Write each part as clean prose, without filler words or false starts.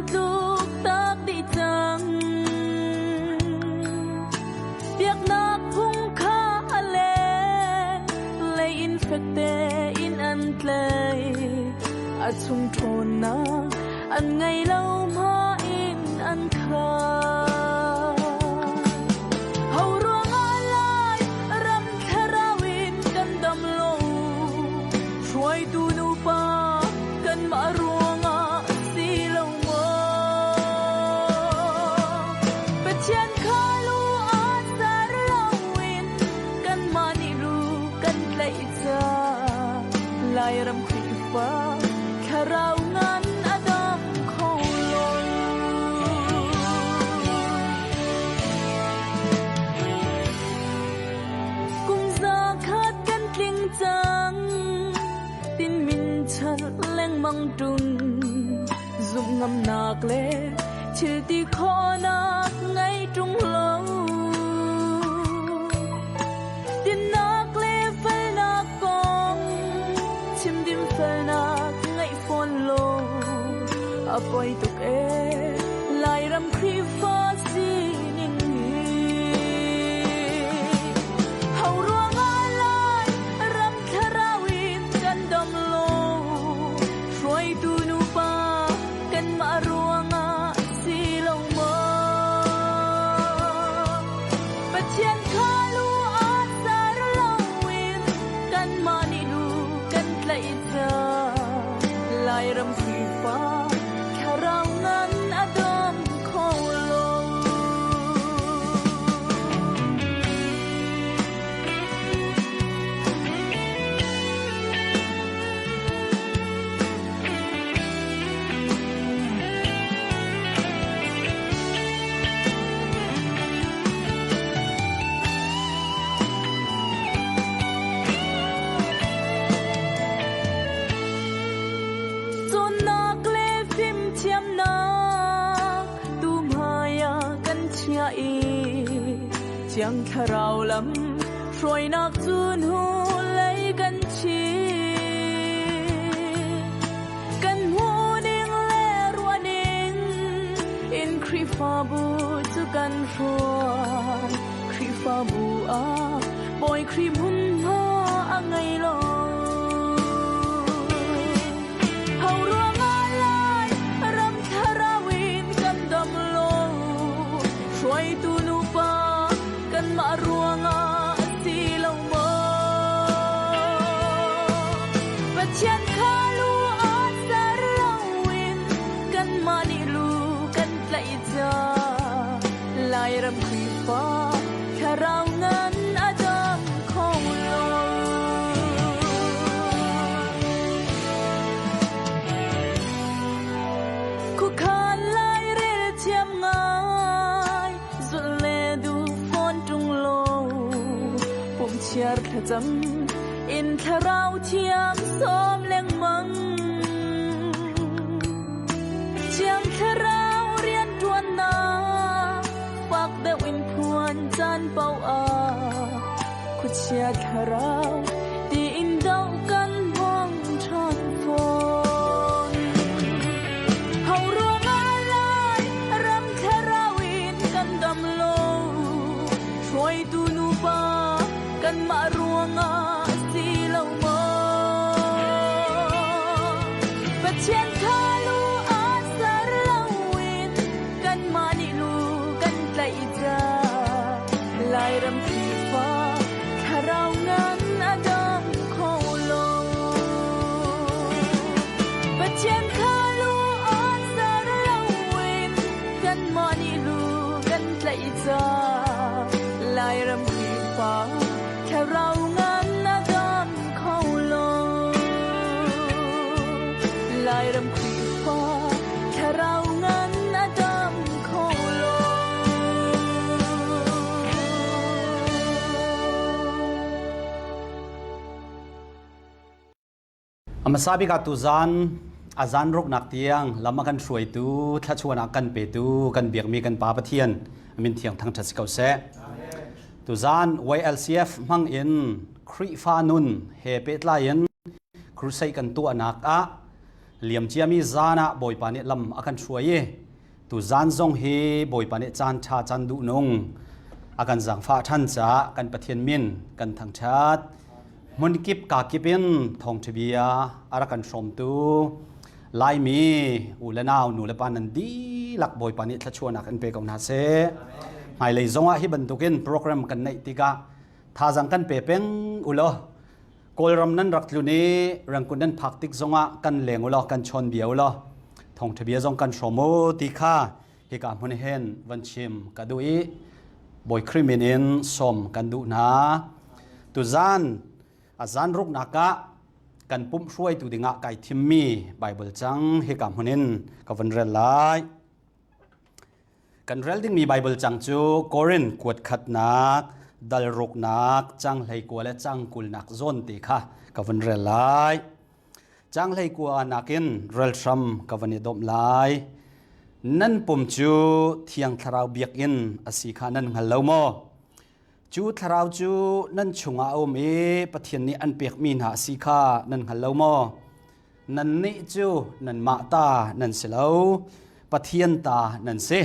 tluk tak dih cang. Biaknak phung kha a leng lei in fek tein an tlai. A chung ṭhawnnak an ngei lo hma in an khar. Ho ruangah lai ram thlarau in kan dam lo. Hruaitu nupa kanmah ruangah si lo maw? Pathian kha lu ah ser loin kanmah nih lu kan tlaih caah Lairam Khrihfa thlarau ngan a dam kho lo. Kum za khat kan tling cang tin min chan lengmang ṭung zumh ngamnak le thil ti khawhnak ngei ṭung lo. Dinnak le felnak kong chim dim felnak ngaih fawn lo a poi tuk ee Lairam Khrihfa sining hi. Ho ruangah lai ram thlarau in kan dam lo hruaitu nupa kanmah ruangah si lo maw? Pathian kha lu ah ser loin kanmah nih lu kan tlaih caah Lairam Khrihfa thlarau ngan a dam kho lo. Cawnnak le fimthiamnak tu hmai ah kan chiah i Thiang Thlarau lam hruainak cu hnulei kan chih. Kan hmuhning le ruahning in Khrihfabu cu kan hruai. Khrihfabu ah Bawi Khrih hmunhma a ngei lo. Ho ruangah lai ram thlarau in kan dam lo. Hruaitu nupa kanmah ruangah a si lo maw? Pathian kha lu ah ser loin kanmah nih lu kan tlaih caah Lairam Khrihfa thlarau ngan a dam kho lo. Khuakhan lairel thiam ngai zulh le duh fawn ṭung lo pumchiar thlacam in thlarau thiang sawm lengmang Thiang thlarau rianṭuannak fak deuh in phuan caan paoh ah khuachia thlarau tiin doh kan hmang ṭhan fawn. Ho ruangah lai ram thlarau in kan dam lo, hruaitu nupa kanmah ruangah si lo maw? Pathian kha lu ah ser loin kanmah nih lu kan tlaih caah Lairam Khrihfa thlarau ngan a dam kho lo. Pathian kha lu ah ser loin kanmah nih lu kan tlaih caah Lairam Khrihfa thlarau ngan a dam kho lo. Lairam Khrihfa thlarau ngan a dam kho lo. A hmasa bik ah tuzan a zan ruknak tiang lam a kan hruaitu thlachuan kan petu kan biakmi kan Pa Pathian min thiang thangṭhat si ko seh. Tuzan YLCF hmang in Khrihfa nun he pehtlai in crusade kan tuahnak ah. Liam ciami zan ah Bawipa nih lam a kan hruai i tu zan zong hi Bawipa nih caan ṭha caan duh nung a kan zaangfah ṭhan caah kan Pathian min kan thangṭhat. Hmunkip kakip in thawngṭha bia a rak kan hrawmtu Laimi u le nau nu le pa nan dihlak Bawipa nih thluachuahnak in pe ko hna seh. Hmailei zongah hi bantukin program kan neih tikah thazaang kan pe peng u law Kawlram nan rak tlun i Rangoon nan phak tik zongah kan leng u law kan chawn bia u law thawngṭha bia zong kan hrawm u ti kha hika hmun hin van chim ka duh i Bawi Khrih min in sawm kan duh hna. Tuzan a zan ruknak ah kan pumh hruaitu dingah kai thimmi Bible cang hika hmun in ka van rel lai. Kan rel dingmi Baibal cang cu Korin kuat khatnak, dal ruknak, cang 19 le cang 20nak zawn te kha ka vun rel lai. Cang 19 nakin rel hram ka van i domh lai. Nan pum cu Thiang Thlarau biakinn a si kha nan hngal lo maw? Cu thlarau cu nan chungah a um i Pathian nih an pekmi hna a si kha nan hngal lo maw? Nannih cu nanmah ta nan si lo, Pathian ta nan si.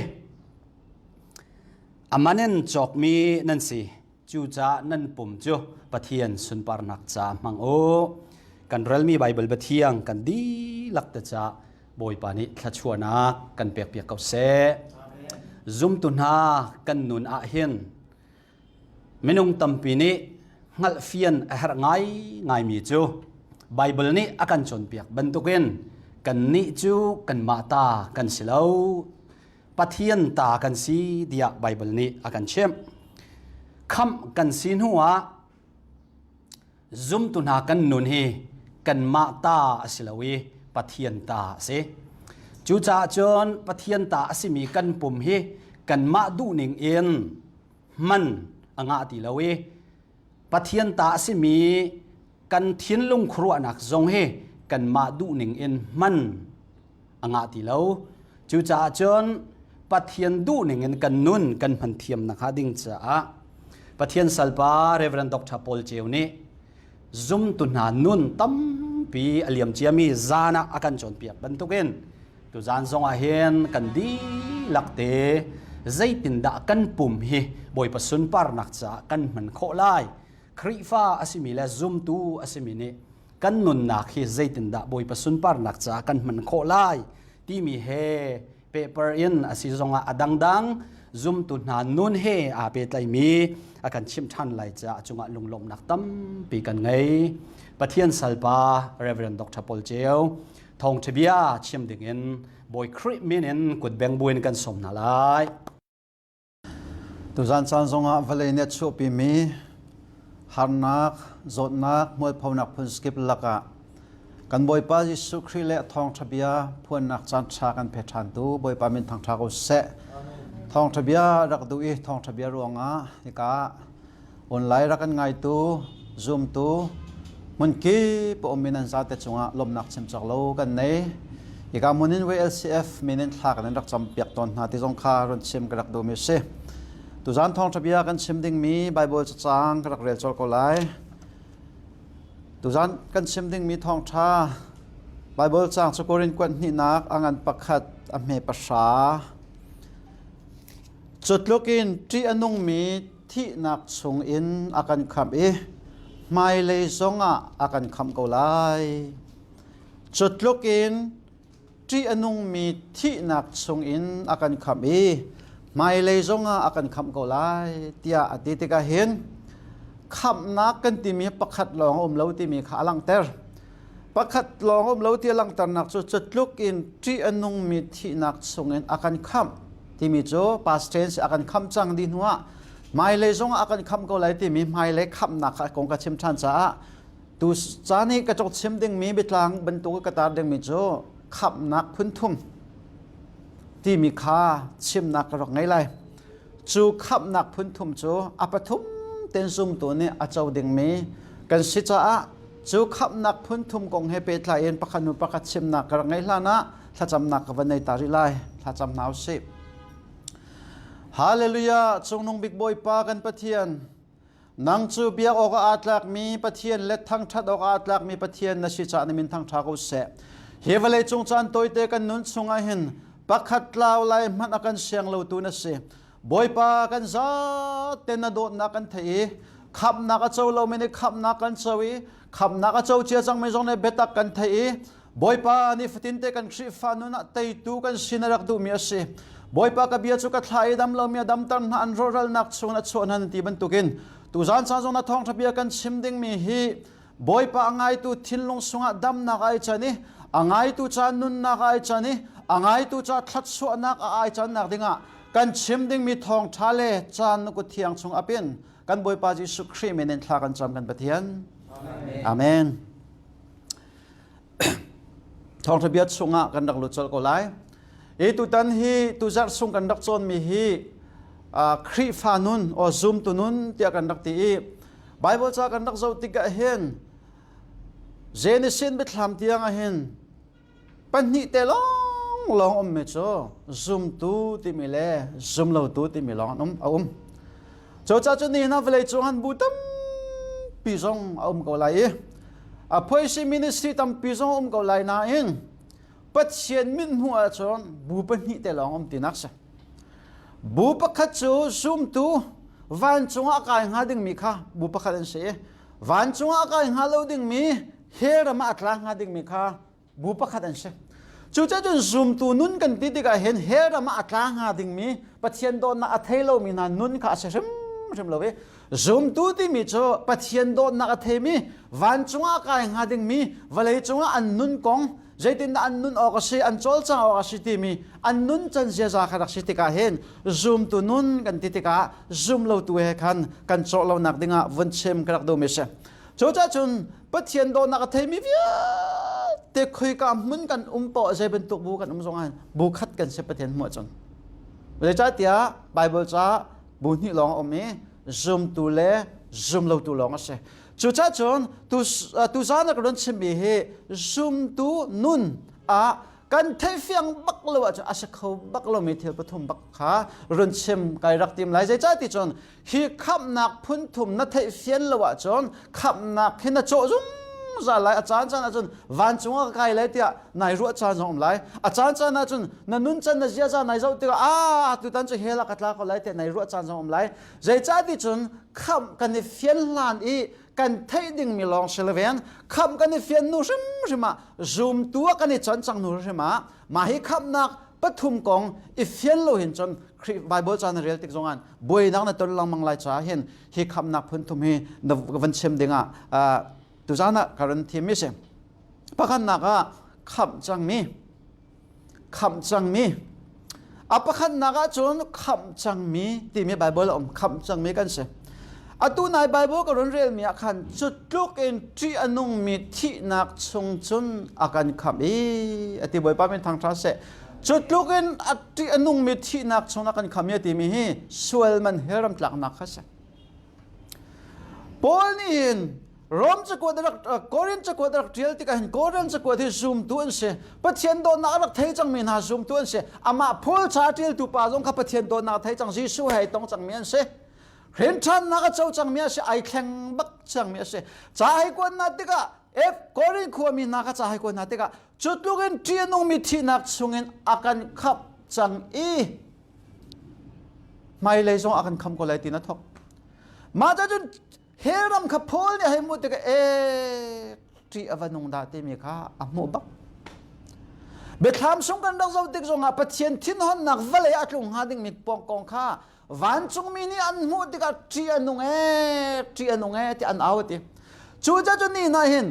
A man in cawkmi nan si. Cucaah nan pum cu Pathian sunparnak ca hmang u. Kan relmi Baibal biathiang kan dihlak te caah Bawipa nih thluachuahnak kan pekpiak ko seh. Zumtu hna kan nun ah hin minung tampi nih hngalhfian a herh ngai ngaimi cu Baibal nih a kan cawnpiak bantukin kannih cu kanmah ta kan si lo Pathian ta kan si tiah Baibal nih a kan chimh. Khamh kan si hnu ah Zumtu hna kan nun hi kanmah ta a si lo i Pathian ta a si. Cucaah cun Pathian ta a simi kan pum hi kanmah duhning in hman a ngah ti lo i Pathian ta a simi kan thinlung khuaruahnak zong hi kanmah duhning in hman a ngah ti lo. Cucaah cun Pathian duhning in kan nun kan hman thiam nakhnga ding caah Pathian salpa Reverend Dr. Paul Ceu nih zumtu hna nun tampi a liam ciami zan ah a kan cawnpiak bantukin tuzan zong ah hin kan dihlak te zeitindah kan pum hi Bawipa sunparnak caah kan hman khawh lai Khrihfa a simi le zumtu a simi nih kan nunnak hi zeitindah Bawipa sunparnak caah kan hman khawh lai timi he paper in a si zongah a dangdang zumtu hna nun he aa pehtlaimi a kan chimh ṭhan lai caah a cungah lunglawmhnak tampi kan ngei. Pathian salpa Reverend Dr. Paul Ceu thawngṭha bia chim dingin Bawi Khrih min in kut beng buin kan sawm hna lai. Tuzan caan zongah vawlei nih a chuahpimi harnak, zawtnak, mualphonak phunskip lakah kan Bawipa Jesuh Khrih le thawngṭha bia phuannak caan ṭha kan pe ṭhantu Bawipa min thangṭha ko seh. Thawngṭha bia rak duh i thawngṭha bia ruangah hika Online rak kan ngaitu, zumtu, hmunkip a ummi nan zate cungah lawmhnak chim cawk lo kan nei. Hika hmun in WLCF min in thla kan in rak campiak tawn hna ti zong kha run chim ka rak duhmi a si. Tuzan thawngṭha bia kan chim dingmi Bible cacang ka rak rel colh ko lai. Tuzan kan chim dingmi thawngṭha Bible caang cu Korin kuat hnihnak a ngan pakhat a hme pahra. Cu tluk in ṭih a nungmi thihnak chungin a kan khamh i hmailei zongah a kan khamh ko lai. Cu tluk in ṭih a nungmi thihnak chungin a kan khamh i hmailei zongah a kan khamh ko lai tiah a ti tikah hin khamhnak kan timi pakhat lawng a um lo timi kha a langhter. Pakhat lawng a um lo ti a langhternak cu cu tluk in ṭih a nungmi thihnak chungin a kan khamh timi cu past tense a kan khamh cang dih hnuah hmailei zongah a kan khamh ko lai timi hmailei khamhnak kha kong ka chim ṭhan caah tu caan i ka cok chim dingmi biatlang bantuk ka tar dingmi cu khamhnak phun thum timi kha chimnak ka rak ngei lai. Cu khamhnak phun thum cu a pathum ten zumtu nih a co dingmi kan si caah cu khamhnak phun thum kong he pehtlai in pakhat hnu pakhat chimnak ka rak ngeih hlan ah thlacamnak ka van nei ta rih lai. Thlacam hna usih. Hallelujah! Cungnung bik Bawipa kan Pathian, nang cu biak awk ah aa tlakmi Pathian le thangṭhat awk ah aa tlakmi Pathian na si caah na min thangṭha ko seh. Hi vawlei cung caan tawite kan nun chungah hin pakhat tlau lai hmanh a kan siang lotu na si. Bawipa kan zaten na dawtnak kan theih i khamhnak a co lomi nih khamhnak kan co i khamhnak a co cia cangmi zong nih biatak kan theih i Bawipa nifatin te kan Khrihfa nun ah teitu kan si na rak duhmi a si. Bawipa ka bia cu ka thla i dam lomi a damter hna an rawhralnak chung a chuah hna ti bantukin tuzan caan zong na thawngṭha bia kan chim dingmi hi Bawipa a ngaitu thinlung sungah damnak ai can i a ngaitu ca nunnak ai can i a ngaitu ca thlatsuahnak a ai cannak dingah kan chim dingmi thawngṭha le caan na kut thiang chung apin kan Bawipa Jesuh Khrih min in thla kan cam kan Pathian. Amen. Amen. Thawngṭha bia chungah kan rak lut colh ko lai. Hi tutan hi tuzarh chung kan rak cawnmi hi Khrihfa nun o zumtu nun tiah kan rak ti i Bible ca kan rak zoh tikah hin Genesis biathlam tiang ah hin pahnih te lawng lawng ummi cu zumtu timi le zumlotu timi lawng an um a um. Cucaah cun nihin ah vawlei cung han bu tampi zong a um ko lai i a phoisi ministry tampi zong a um ko lai nain Pathian mithmuh ahcun bu pahnih te lawng um tinak si. Bu pakhat cu zumtu vancung ah a kai hnga dingmi kha bu pakhat an si i vancung ah a kai hnga lo dingmi hell ram ah a tla hnga dingmi kha bu pakhat an si. Cucacun zumtu nun kan ti tikah hin hell ram ah a tla hnga dingmi Pathian dawtnak a thei lomi hna nun kha a si hrimhrim lo i zumtu timi cu Pathian dawtnak a theimi vancung ah kai hnga dingmi vawlei cungah an nun kong zeitindah an nun awk a si an cawlcang awk a si timi an nun can ziaza kha rak si tikah hin zumtu nun kan ti tikah zum lotu he khan kan cawh lonak dingah vun chim ka rak duhmi si. Cucaah cun Pathian dawtnak a theimi vialte khoika hmun kan um poah zei bantuk bu kan um zong ah bu khat kan si Pathian hmuh ahcun. Zeicahtiah Bible ca bu hnih lawng a um i zumtu le zumlotu lawng a si. Cucaah cun tuzaan ah ka run chimmi hi zumtu nun ah kan theihfiang bak lo ahcun a si kho bak lomi thil pathum bak kha run chim kai rak tim lai. Zeicah ti cun hi khamhnak phunthum na theihfian lo ahcun khamhnak hi na cawh zungzal lai. A caan caan ahcun vancung ah ka kai lai tiah nai ruah caan zong um lai. A caan caan ahcun na nun can na ziaza nai zoh tikah ah tutan cu hell ah ka tla ko lai tiah nai ruah caan zong um lai. Zeicah ti cun khamh kan i fian hlan i kan theih dingmi lawng si loin khamh kan i fian nu hrimhrim ah zumtu ah kan i con cang nu hrimhrim ah mah hi khamhnak pathum kong i fian lo hin cun Khrih Bible ca na rel tik zongah buainak na ton lengmang lai caah hin hi khamhnak phun thum hi na van chim dingah tuzan ah ka run thim mi si. Pakhatnak ah khamh cangmi khamh cangmi a pakhatnak ah cun khamh cangmi timi Bible a um khamh cangmi kan si. Atu nai Bible ka run relmi ah khan cu tluk in ṭih a nungmi thihnak chung cun a kan khamh i ati Bawipa min thangṭha seh. Cu tluk in a ṭih a nungmi thihnak chung a kan khamh i a timi hi sual man hell ram tlaknak kha si. Paul nih hin Rom cakuat rak Korin cakuat rak ṭial tikah hin Korin cakuat hi zumtu an si. Pathian dawtnak a rak thei cangmi hna zumtu an si. Amah Paul ca ṭialtu pa zong kha Pathian dawtnak a thei cang Jesuh he ai tong cangmi an si. Hrinthannak a co cangmi a si, ai thleng bak cangmi a si. Ca hei kuat hna tikah F Korin khuami hna kha ca hei kuat hna tikah cu tluk in ṭih a nungmi thihnak chungin a kan khamh cang i hmailei zong a kan kham ko lai ti na thok. Mah cun hell ram kha Paul nih a hei hmuh tikah e ṭih a va nung dah timi kha a hmuh bak. Biathlam sung kan rak zoh tik zongah Pathian thinhonnak vawlei a tlung hnga dingmi kong kha vancungmi nih an hmuh tikah ṭih a nung ee ṭih a nung ee ti an au ti. Cu cu ni hna hin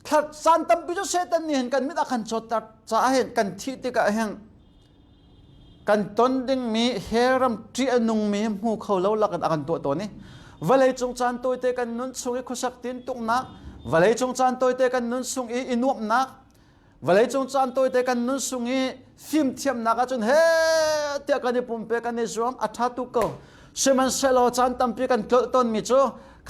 caan tampi cu Satan nih hin kan mit a kan cawtter caah hin kan thih tikah hin kan ton dingmi hell ram ṭih a nungmi hmu kho lo lakin a kan tuah tawn i vawleicung caan tawite kan nun chung i khuasak tintuknak vawleicung caan tawite kan nun chung i i nuamhnak vawleicung caan tawite kan nun chung i fimthiamnak ahcun he tiah kan i pumpe kan i zuam a ṭha tuk ko sihmanhsehlaw caan tampi kan tlolh tawnmi cu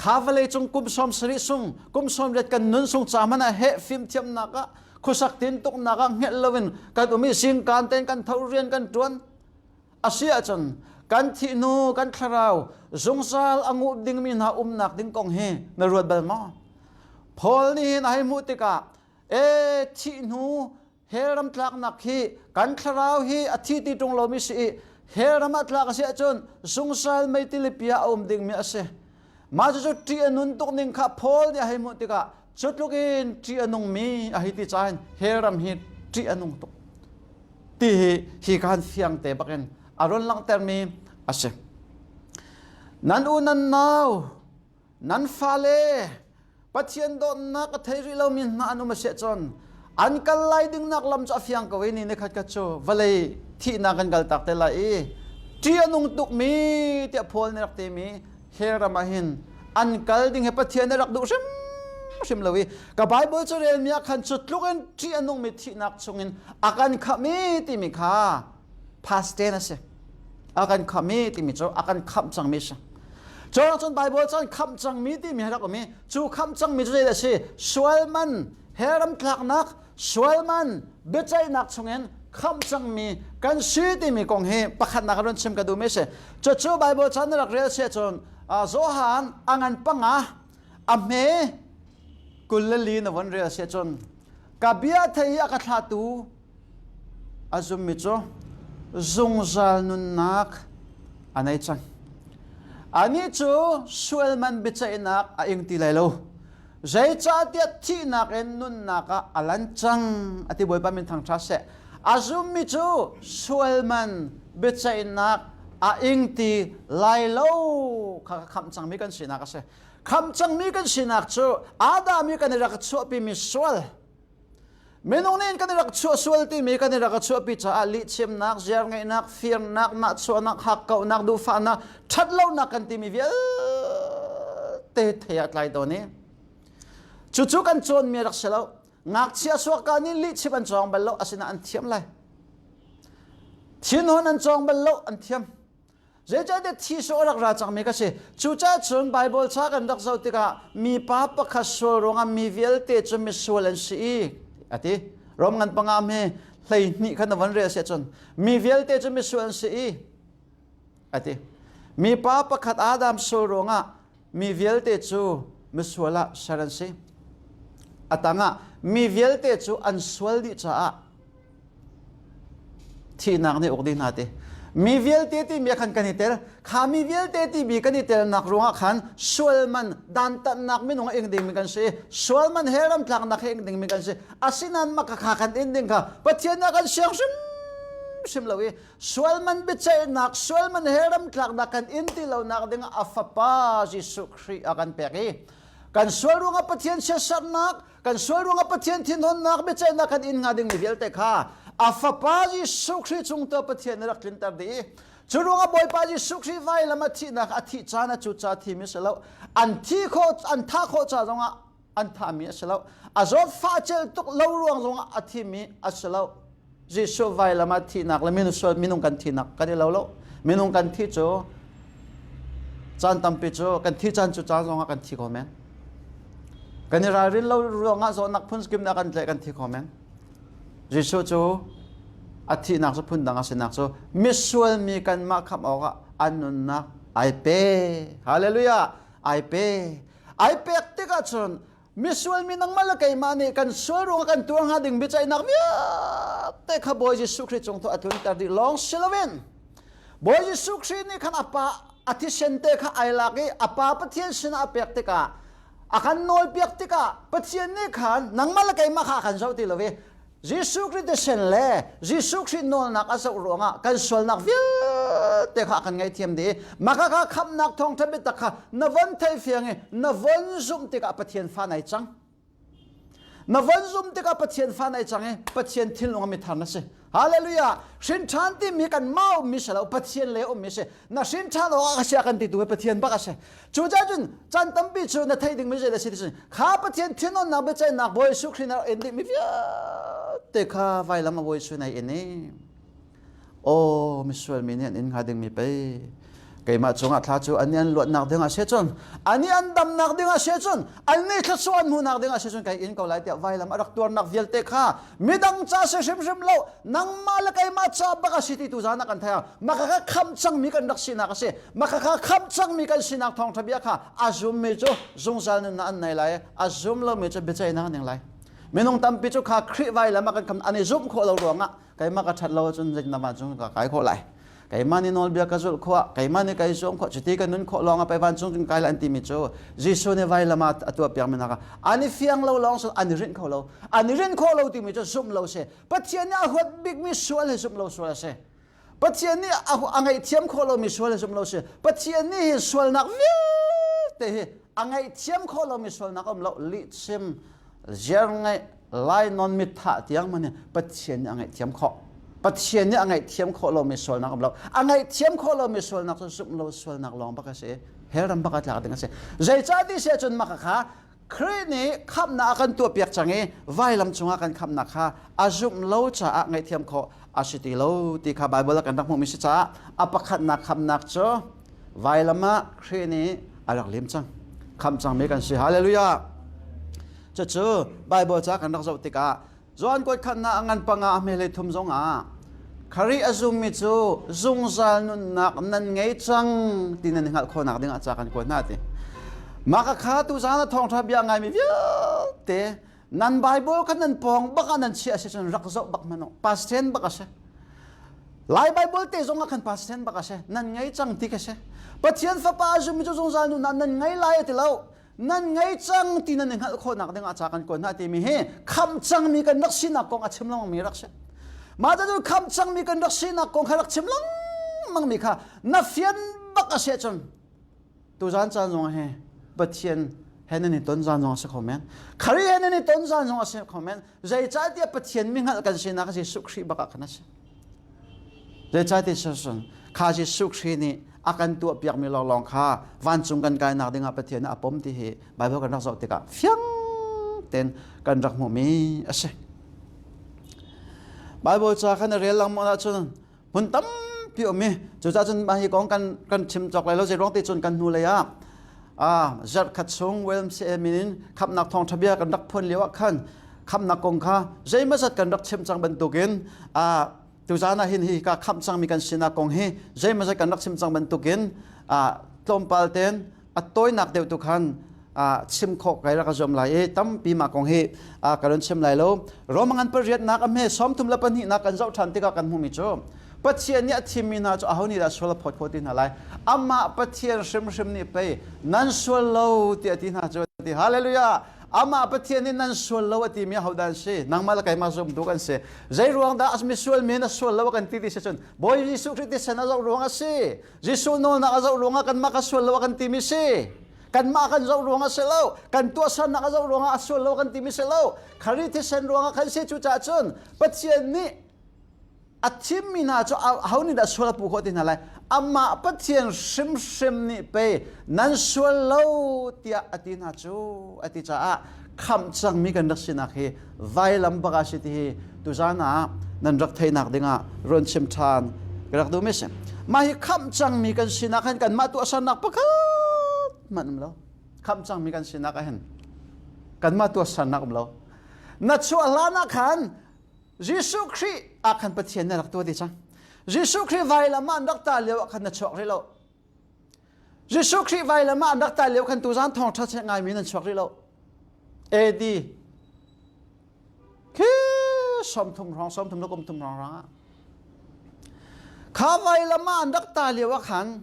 kha vawleicung kum 70 sung kum 80 kan nun sung ca hmanh ah he fimthiamnak ah khuasak tintuknak ah hngelh loin kan um i zingkaan tein kan tho rian kan ṭuan a si ahcun kan thih hnu kan thlarau zungzal a nguh dingmi hna umnak ding kong hi na ruat bal maw? Paul nih hin a hei hmuh tikah E thih hnu hell ram tlaknak hi kan thlarau hi a thi ti ṭung lomi si i hell ram ah tlak a si ahcun zungzal meitilipi ah a um dingmi a si. Mah cucu ṭih a nun tuk ning kha Paul nih a hei hmuh tikah cu tluk in ṭih a nungmi a hei ti cain hell ram hi ṭih a nung tuk ti hi hi ka han fiang te bakin a run langhtermi a si. Nan u nan nau nan fale Pathian dawtnak a thei rih lomi hna an um a si ahcun an kal lai dingnak lam cu a fiang ko i ni nikhat khat cu vawlei thihnak kan kal tak te lai i ṭih a nung tukmi tiah Paul nih rak timi hell ram ah hin an kal ding hi Pathian nih rak duh hrimhrim lo i ka Bible cu relmi ah khan cu tluk in ṭih a nungmi thihnak chungin a kan khamh i timi kha past tense a si a kan khamh i timi cu a kan khamh cangmi si cu cun Bible cun khamh cangmi timi rak um i cu khamh cangmi cu zeidah a si sual man hell ram tlaknak sual man biaceihnak chungin khamh cangmi kan si timi kong hi pakhatnak run chim ka duhmi si cucu Bible chan na rak rel si ahcun Johan a ngan panga a hme 24 na von rel si ahcun ka bia thei i a ka thlatu A zummi cu zungzal nunnak a nei cang. Anih cu sual man biaceihnak a ing ti lai lo. Zeicahtiah thihnak in nunnak ah a lan cang a ti Bawipa min thangṭha seh. A zummi cu sual man biaceihnak a ing ti lai lo kha ka khamh cangmi kan sinak a si. Khamh cangmi kan sinak cu Adam i kan i rak chuahpimi sual Minung nih kan i rak chuah sual timi kan i rak chuahpi caah lihchimnak, ziarngeihnak, firnak, nahchuahnak, hakkauhnak, duhfahnak, ṭhatlonak kan timi vialte thei ah tlai tawn i cucu kan cawnmi a rak si lo. Ngakchia suakka nih lihchim an cawng bal lo, asinain an thiam lai. Thinhun an cawng bal lo, an thiam. Zeicahtiah thi sawh a rak ra cangmi ka si. Cucaah cun Baibal ca kan rak zoh tikah mipa pakhat sual ruangah mi vialte cu misual an si i a ti. Rom ngan panga mi 12 khan na von rel si ahcun mi vialte cu misual an si i a ti. Mipa pakhat Adam sual ruangah mi vialte cu misual ah ser an si. A tangah mi vialte cu an sual dih caah Thihnak nih uk dih hna ti. Mi vialte timi ah khan kan i tel. Kha mi vialte timi kan i telnak ruangah khan sual man dantatnak minung a ing dingmi kan si. Sual man he ramtlaknak he ing dingmi kan si. Asinain mah kha kan in ding kha Pathian nih a kan siang hrimhrim lo i sual man biaceihnak, sual man he ramtlaknak kan in ti lonak dingah a fapa Jesuh Khrih a kan pek i kan sual ruangah Pathian siasarnak kan sual ruangah Pathian thinhunnak biaceihnak kan in hnga dingmi vialte kha a fapa Jesuh Khrih cung tu Pathian nih rak tlinter dih i cu ruangah Bawipa Jesuh Khrih vailam a thihnak a thih caan a cu ca thimi si lo an thi khawh an thah khawh ca zongah an thahmi a si lo a zawtfah cel tuk lo ruang zongah a thimi a si lo Jesuh vailam ah thihnak le minung minung kan thihnak kan i lo lo. Minung kan thi cu caan tampi cu kan thi caan cu caan zongah kan thi kho men. Kan i ralrin lo ruangah zawtnak phun skimnak kan tlaih kan thi kho men. Jesuh cu a thihnak cu phundang a sinak cu misual mi kanmah khamh awkah an nunnak ai pe. Hallelujah! Ai pe. Ai pek tikah cun Misual mi nangmah le keimah nih kan sual ruangah kan tuar hnga ding biaceihnak vialte kha Bawi Jesuh Khrih cung tu a tlunter dih lawng si loin Bawi Jesuh Khrih nih khan a pa a thisen te kha ai lak i a pa Pathian sinah a pek tikah a kan nawlpiak tikah Pathian nih khan nangmah le keimah kha a kan zoh ti lo i Jesuh Khrih thisen le Jesuh Khrih nawlnak a zoh ruangah kan sualnak vialte kha a kan ngaihthiam dih i mah kha khamhnak thawngṭha biatak kha na von theifiang i na von zumh tikah Pathian fa nai cang. Na von zumh tikah Pathian fa nai cang i Pathian thinlung a mithar na si. Hallelujah! Hrin ṭhan timi kan mah ummi si lo, Pathian le ummi si. Na hrin ṭhan awk a si a kan ti tu hi Pathian bak a si. Cucaah cun caan tampi cu na theih dingmi zei a si ti kha Pathian thinonnak biaceihnak Bawi Jesuh Khrih na in dihmi vialte kha vailam a Bawi Jesuh na in i aw misual mi nih an in hnga dingmi pei keimah cungah thla cu ani an luatnak ding ah si cun ani an damnak ding ah si cun an nih thluachuah an hmuhnak ding ah si cun kai in ko lai tiah vailam a rak tuarnak vialte kha midang ca si hrimhrim lo nangmah le keimah ca bak a si ti tu zan ah kan thei mah kha khamh cangmi kan rak sinak a si mah kha khamh cangmi kan sinak thawngṭha bia kha a zummi cu zungzal nunnak an nei lai a zum lomi cu biaceihnak an ing lai. Minung tampi cu kha Khrih vailam ah kan kham an i zumh khawh lo ruangah keimah ka ṭhat lo ahcun zeitindah vancung ka kai khawh lai? Keimah nih nawlbia ka zulh khawh, keimah nih kai zuam khawh, cuti ka nun khawh lawng ah pei vancung kan kai lai an timi cu Jesuh nih vailam ah a tuahpiakmi hna kha an i fiang lo lawng an i rinh kho lo. An i rinh khawh lo timi cu zumh lo si. Pathian nih a huat bikmi sual hi zumh lo sual a si. Pathian nih a ngaihthiam khawh lomi sual hi zumh lo si. Pathian nih hi sualnak vialte hi a ngaihthiam khawh lomi sualnak um lo lihchim ziar ngaih lainawn mitthah tiang man Pathian nih a ngaihthiam khawh. Pathian nih a ngaihthiam khawh lomi sualnak um lo. A ngaihthiam khawh lomi sualnak cu zumh lo sualnak lawng bak a si. Hell ram bak a tlak ding a si. Zeicah ti si ahcun maka kha Khrih nih khamhnak a kan tuahpiak cang i vailam cungah kan khamhnak kha a zumh lo caah ngaihthiam khawh a si ti lo ti kha Baibal ah kan rak hmuhmi si caah a pakhatnak khamhnak cu vailam ah Khrih nih a rak lim cang. Khamh cangmi kan si. Hallelujah! Cucu Baibal ca kan rak zoh tikah Johan kuat khatnak a ngan panga a hme thum zong ah Khrih a zummi cu zungzal nunnak nan ngei cang ti nan hngalh khawhnak ding ah ca kan kuat hna ti. Mah ka kha tu zan a thawngṭha bia ngaimi vialte nan Bible kha nan pawng bak ah nan chiah si cun rak zoh bak hmanh u. Past tense bak a si. Lai Bible te zong ah khan past tense bak a si. Nan ngei cang ti ka si. Pathian Fapa a zummi cu zungzal nunnak nan ngei lai a ti lo. Nan ngei cang ti nan i hngalh khawhnak ding ah ca kan kuat hna timi hi khamh cangmi kan rak sinak kong a chim lengmangmi rak si. Mah cu khamh cangmi kan rak sinak kong kha rak chim lengmangmi kha na fian bak a si ahcun tuzan caan zong hi Pathian he nan i ton zan zong a si kho men. Khrih he nan i ton zan zong a si kho men. Zeicahtiah Pathian mi hngalh kan sinak Jesuh Khrih bak ah khan a si. Zeicahtiah cun kha Jesuh Khrih nih a kan tuahpiakmi lawnglawng kha vancung kan kainak dingah Pathian nih a pom ti hi Baibal kan rak zoh tikah fiang tein kan rak hmuhmi a si. Baibal ca khan a rel lengmang ahcun hmun tampi um i cucaah cun mah hi kong kan kan chim cawk lai lo zei ruang ti cun kan hnu lei ah zarh khat chung YMCA min in khamhnak thawngṭha bia kan rak phuan lio ah khan khamhnak kong kha zeimawzat kan rak chim cang bantukin tuzan ah hin hi ka khamh cangmi kan sinak kong hi zeimawzat kan rak chim cang bantukin tlawmpal ten a tawinak deuh tu khan chim khawh kai rak zuam lai i tampi mah kong hi ka run chim lai lo. Rome ngan pariatnak a hme 32 nak kan zoh ṭhan tikah kan hmuhmi cu Pathian nih a thimmi hna cu aho nih dah sual a phawt khawh ti hna lai? Amah Pathian hrimhrim nih pei nan sual lo tiah a ti hna cu ti. Hallelujah! Amah Pathian nih nan sual lo a timi ahodah an si? Nangmah le keimah zumtu kan si. Zei ruang dah misual mi na sual lo a kan ti ti si cun Bawi Jesuh Khrih thisen a zoh ruang a si. Jesuh nawlnak a zoh ruangah kanmah ka sual lo a kan timi si. Kanmah kan zoh ruangah si lo. Kan tuahsernak a zoh ruangah a sual lo kan timi si lo. Khrih thisen ruangah kan si. Cucaah cun Pathian nih a thimmi hna cu aho nih dah sual a puh khawh ti hna lai? Amah Pathian hrimhrim nih pei nan sual lo tiah a ti hna cu a ti caah khamh cangmi kan rak sinak hi vailam bak a si ti hi tuzan ah nan rak theihnak dingah run chim ṭhan ka rak duhmi si. Mah hi khamh cangmi kan sinak hin kanmah tuahsernak pakhat hmanh um lo. Khamh cangmi kan sinak ah hin kanmah tuahsernak um lo. Na chuah hlan ah khan Jesuh Khrih ah khan Pathian na rak tuah ti cang. Jesuh Khrih vailam ah an rak tah lio ah khan na chuak rih lo. Jesuh Khrih vailam ah an rak tah lio khan tuzan thawngṭha che ngaimi nan chuak rih lo. AD khi 30 hrawng 30 le kum thum hrawng rang ah kha vailam ah an rak tah lio ah khan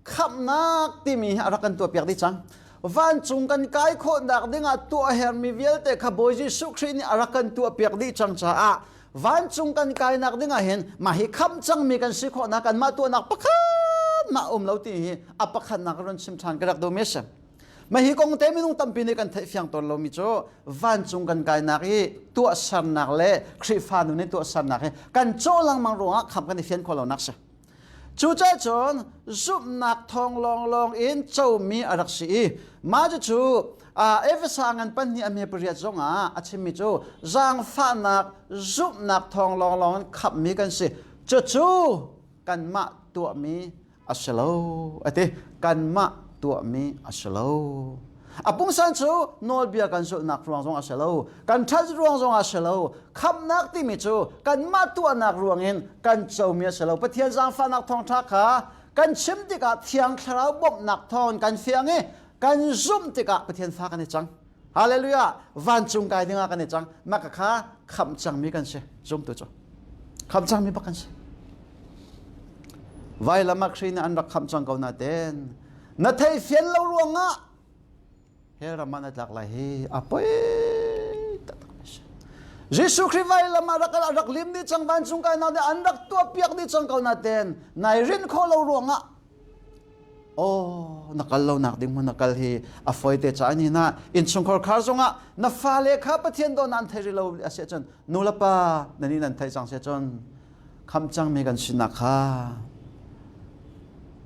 khamhnak timi hi a rak kan tuahpiak dih cang. Vancung kan kai khawhnak dingah tuah hermi vialte kha Bawi Jesuh Khrih nih a rak kan tuahpiak dih cang caah vancung kan kainak dingah hin mah hi khamh cangmi kan si khawhnak kanmah tuahnak pakhat mah um lo ti hi a pakhatnak run chim ṭhan ka rak duhmi a si. Mah hi kong te minung tampi nih kan theih fiang tawn lomi cu vancung kan kainak i tuahsernak le Khrihfa nun i tuahsernak hi kan cawh lengmang ruangah khamh kan i fian khawh lonak si. Cucaah cun zumhnak thawng lawnglawng in comi a rak si i mah cucu Efesa ngan pahnih a hme pariat zongah a chimmi cu zaangfahnak zumhnak thawng lawnglawng in khamhmi kan si. Cucu kanmah tuahmi a si lo a ti. Kanmah tuahmi a si lo. A pungsan cu nawlbia kan zulhnak ruang zong a si lo, kan ṭhat ruang zong a si lo. Khamhnak timi cu kanmah tuahnak ruangin kan comi a si lo. Pathian zaangfahnak thawngṭha kha kan chim tikah Thiang Thlarau bawmhnak thawngin kan fiang i kan zumh tikah Pathian fa kan i cang. Hallelujah! Vancung kai dingah kan i cang. Mah kha khamh cangmi kan si. Zumtu cu. Khamh cangmi bak kan si. Vailam ah Khrih nih an rak khamh cang ko nain na theih fian lo ruangah hell ram ah na tlak lai hi a poi taktak mi si. Jesuh Khrih vailam ah rak rak lim dih cang vancung kai nak an rak tuah piak dih cang ko nain nai rinh khawh lo ruangah Oh, na kal lo nak ding hmun na kal hi a foi te ca ni na innchungkhar khar zongah na fale kha Pathian dawt nan thei rilo a si cun nu le pa nan i nan thei cang si cun kham cangmi kan sinak kha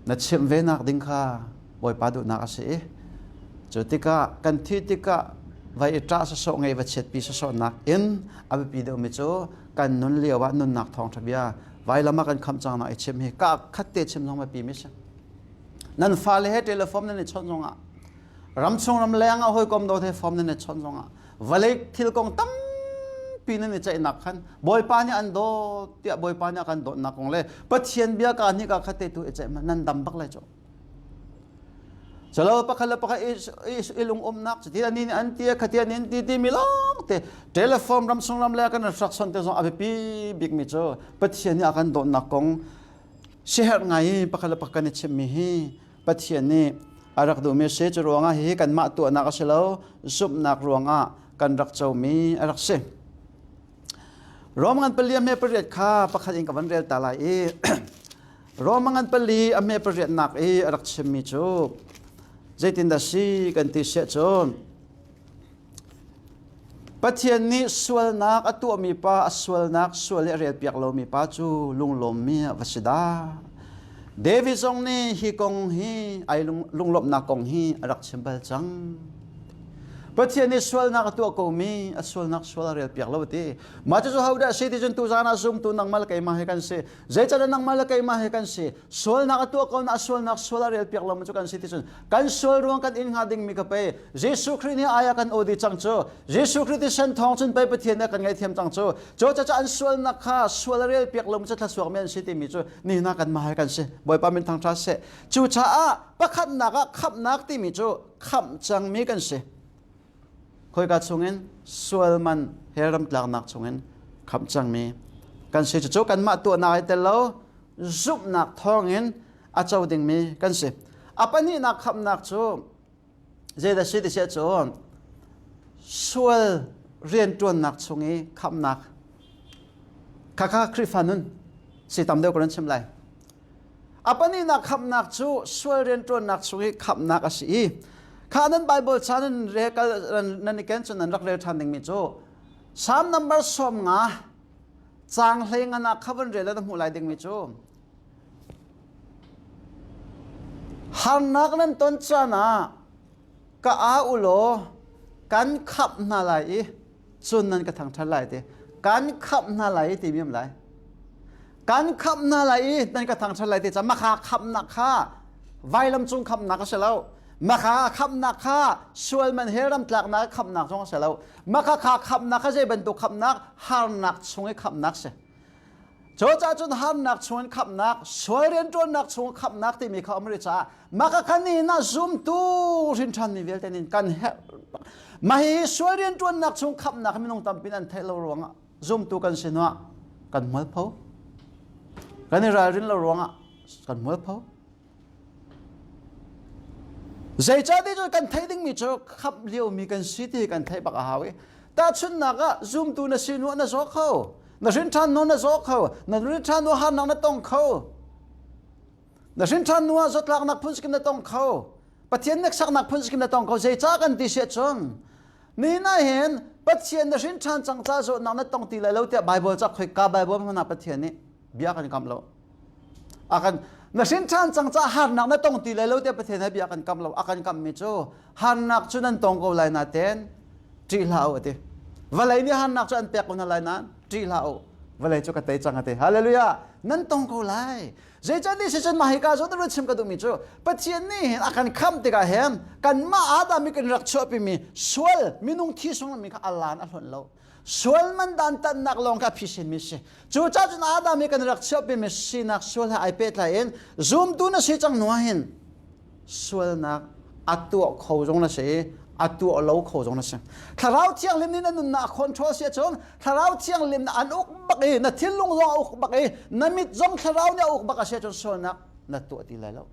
na chimh ve nak ding kha Bawipa duhnak a si i cu tikah kan thi tikah vai i ṭah sawsawh ngei va chiatpi sawsawh nak in a biapi deuhmi cu kan nun lio ah nunnak thawngṭha bia vailam ah kan khamh cang nak i chim hi ka khat te chim zong biapi mi si nan fale he telephone nan i chawnh zongah ramchung ramleng ah hawikom dawt he phone nan i chawnh zongah vawlei thil kong tampi nan i ceihnak khan Bawipa nih an dawt tiah Bawipa nih a kan dawtnak kong le Pathian bia ka hnih ka khat te tu i ceih nan dam bak lai cu Calo pakhat le pakhat i lung umnak cuti ani nih an ti khati an in ti timi lawng te telephone ramsung ram le kan rak son te zong a biapi bikmi cu Pathian nih a kan dawtnak kong siherh ngai i pakhat le pakhat kan i chimmi hi Pathian nih a rak duhmi a si. Cu ruangah hihi kanmah tuahnak a si lo, zumhnak ruangah kan rak comi a rak si. Rom ngan pali a hme pariat kha pakhat in ka van rel ta lai i Roma ngan pali a hme pariatnak i a rak chimmi cu zeitindah si kan ti siah cun Pathian nih sualnak a tuahmi pa a sualnak sual i a relpiak lomi pa cu lunglawmmi a va si dah. David zong nih hi kong hi ai lunglawmhnak kong hi a rak chim bal cang. Pathian nih sualnak a tuah komi a sualnak sual a relpiak lo ti. Mah cucu hodah si ti cun tuzaan ah zumtu nangmah le keimah hi kan si. Zeicahtiah nangmah le keimah he kan si. Sualnak a tuah ko na a sualnak sual a relpiak lo cu kan si ti cun kan sual ruang kan in hnga dingmi ka pei Jesuh Khrih nih ai a kan aw dih cang cu. Jesuh Khrih thisen thawng cun pei Pathian nih a kan ngaihthiam cang cu. Cu caah an sualnak kha sual a relpiak lo cu thluachuakmi an si timi cu nihin ah kanmah he kan si. Bawipa min thangṭhat seh. Cucaah pakhatnak ah khamhnak timi cu khamh cangmi kan si. Khoika chungin sual man he ramtlaknak chungin khamh cangmi kan si. Cucu kanmah tuahnak ai tel lo, zumhnak thawngin a co dingmi kan si. A pahnihnak khamhnak cu zeidah si ti siah cun sual rianṭuannak chung i khamhnak khakha Khrihfa nun si tam deuh ka run chim lai. A pahnihnak khamhnak cu sual rianṭuannak chung i khamhnak a si i kha nan Bible ca nan rel kal nan i ken cun nan rak rel ṭhan dingmi cu Psalm number 50 caang hlei ngan ah kha van rel na hmuh lai dingmi cu harnak nan ton caan ah ka au u law kan khamh hna lai i cun nan ka thangṭhat lai ti kan khamh hna lai i timi um lai kan khamh hna lai i nan ka thangṭhat lai ti ca makha khamhnak kha vailam cung khamhnak a si lo makha khamhnak kha sual man he ram tlaknak khamhnak zong a si lo makha kha khamhnak kha zei bantuk khamhnak harnak chung i khamhnak si Cucaah cun harnak chungin khamhnak, sual rianṭuannak chung khamhnak timi kha um rih caah mah ka khan nihin ah zumtu hrinṭhanmi vialte nih kan herh. Mah hi sual rianṭuannak chung khamhnak minung tampi an theih lo ruangah zumtu kan si hnuah kan mualpho. Kan i ralrin lo ruangah kan mualpho. Zeicahtiah cun kan theih dingmi cu khamh liomi kan si ti kan theih bak a hau i tahchunhnak ah zumtu na si hnu ah na zaw kho, na hrinṭhan hnu na zaw kho, na hrinṭhan hnu harnak na tong kho, na hrinṭhan hnu ah zawtlaknak phun na tong kho, Pathian hneksaknak phun na tong kho. Zeicah kan ti siah cun nihin ah hin Pathian na hrinṭhan cang ca zawtnak na tong ti lai lo tiah Bible ca khoika Bible hmanh ah Pathian nih bia kan kam lo. A kan na hrin ṭhan cang caah harnak na tong ti lai lo tiah Pathian he bia kan kam lo. A kan kammi cu harnak cu nan tong ko lai nain ṭih hlah u a ti. Vawlei nih harnak cu an pek ko hna lai nain ṭih hlah u. Vawlei cu ka tei cang a ti. Hallelujah! Nan tong ko lai. Zeicahtiah si cun mah hika zawn run chim ka duhmi cu Pathian nih hin a kan khamh tikah hin kanmah Adam i kan rak chuahpimi sual minung thi sungmi kha a lan a hlonh lo. Sual man dantatnak lawng kha phisinmi si. Cucaah cun Adam i kan rak chiahpimi sinak sual he ai pehtlai in zumtu na si cang hnu ah hin sualnak a tuah kho zong na si i A tuah lo kho zong na si. Thlarau Thianghlim nih na nunnak a control si ahcun Thlarau Thianghlim na an uk bak i na thinlung zong a uk bak i na mit zong Thlarau nih a uk bak a si ahcun sualnak na tuah ti lai lo.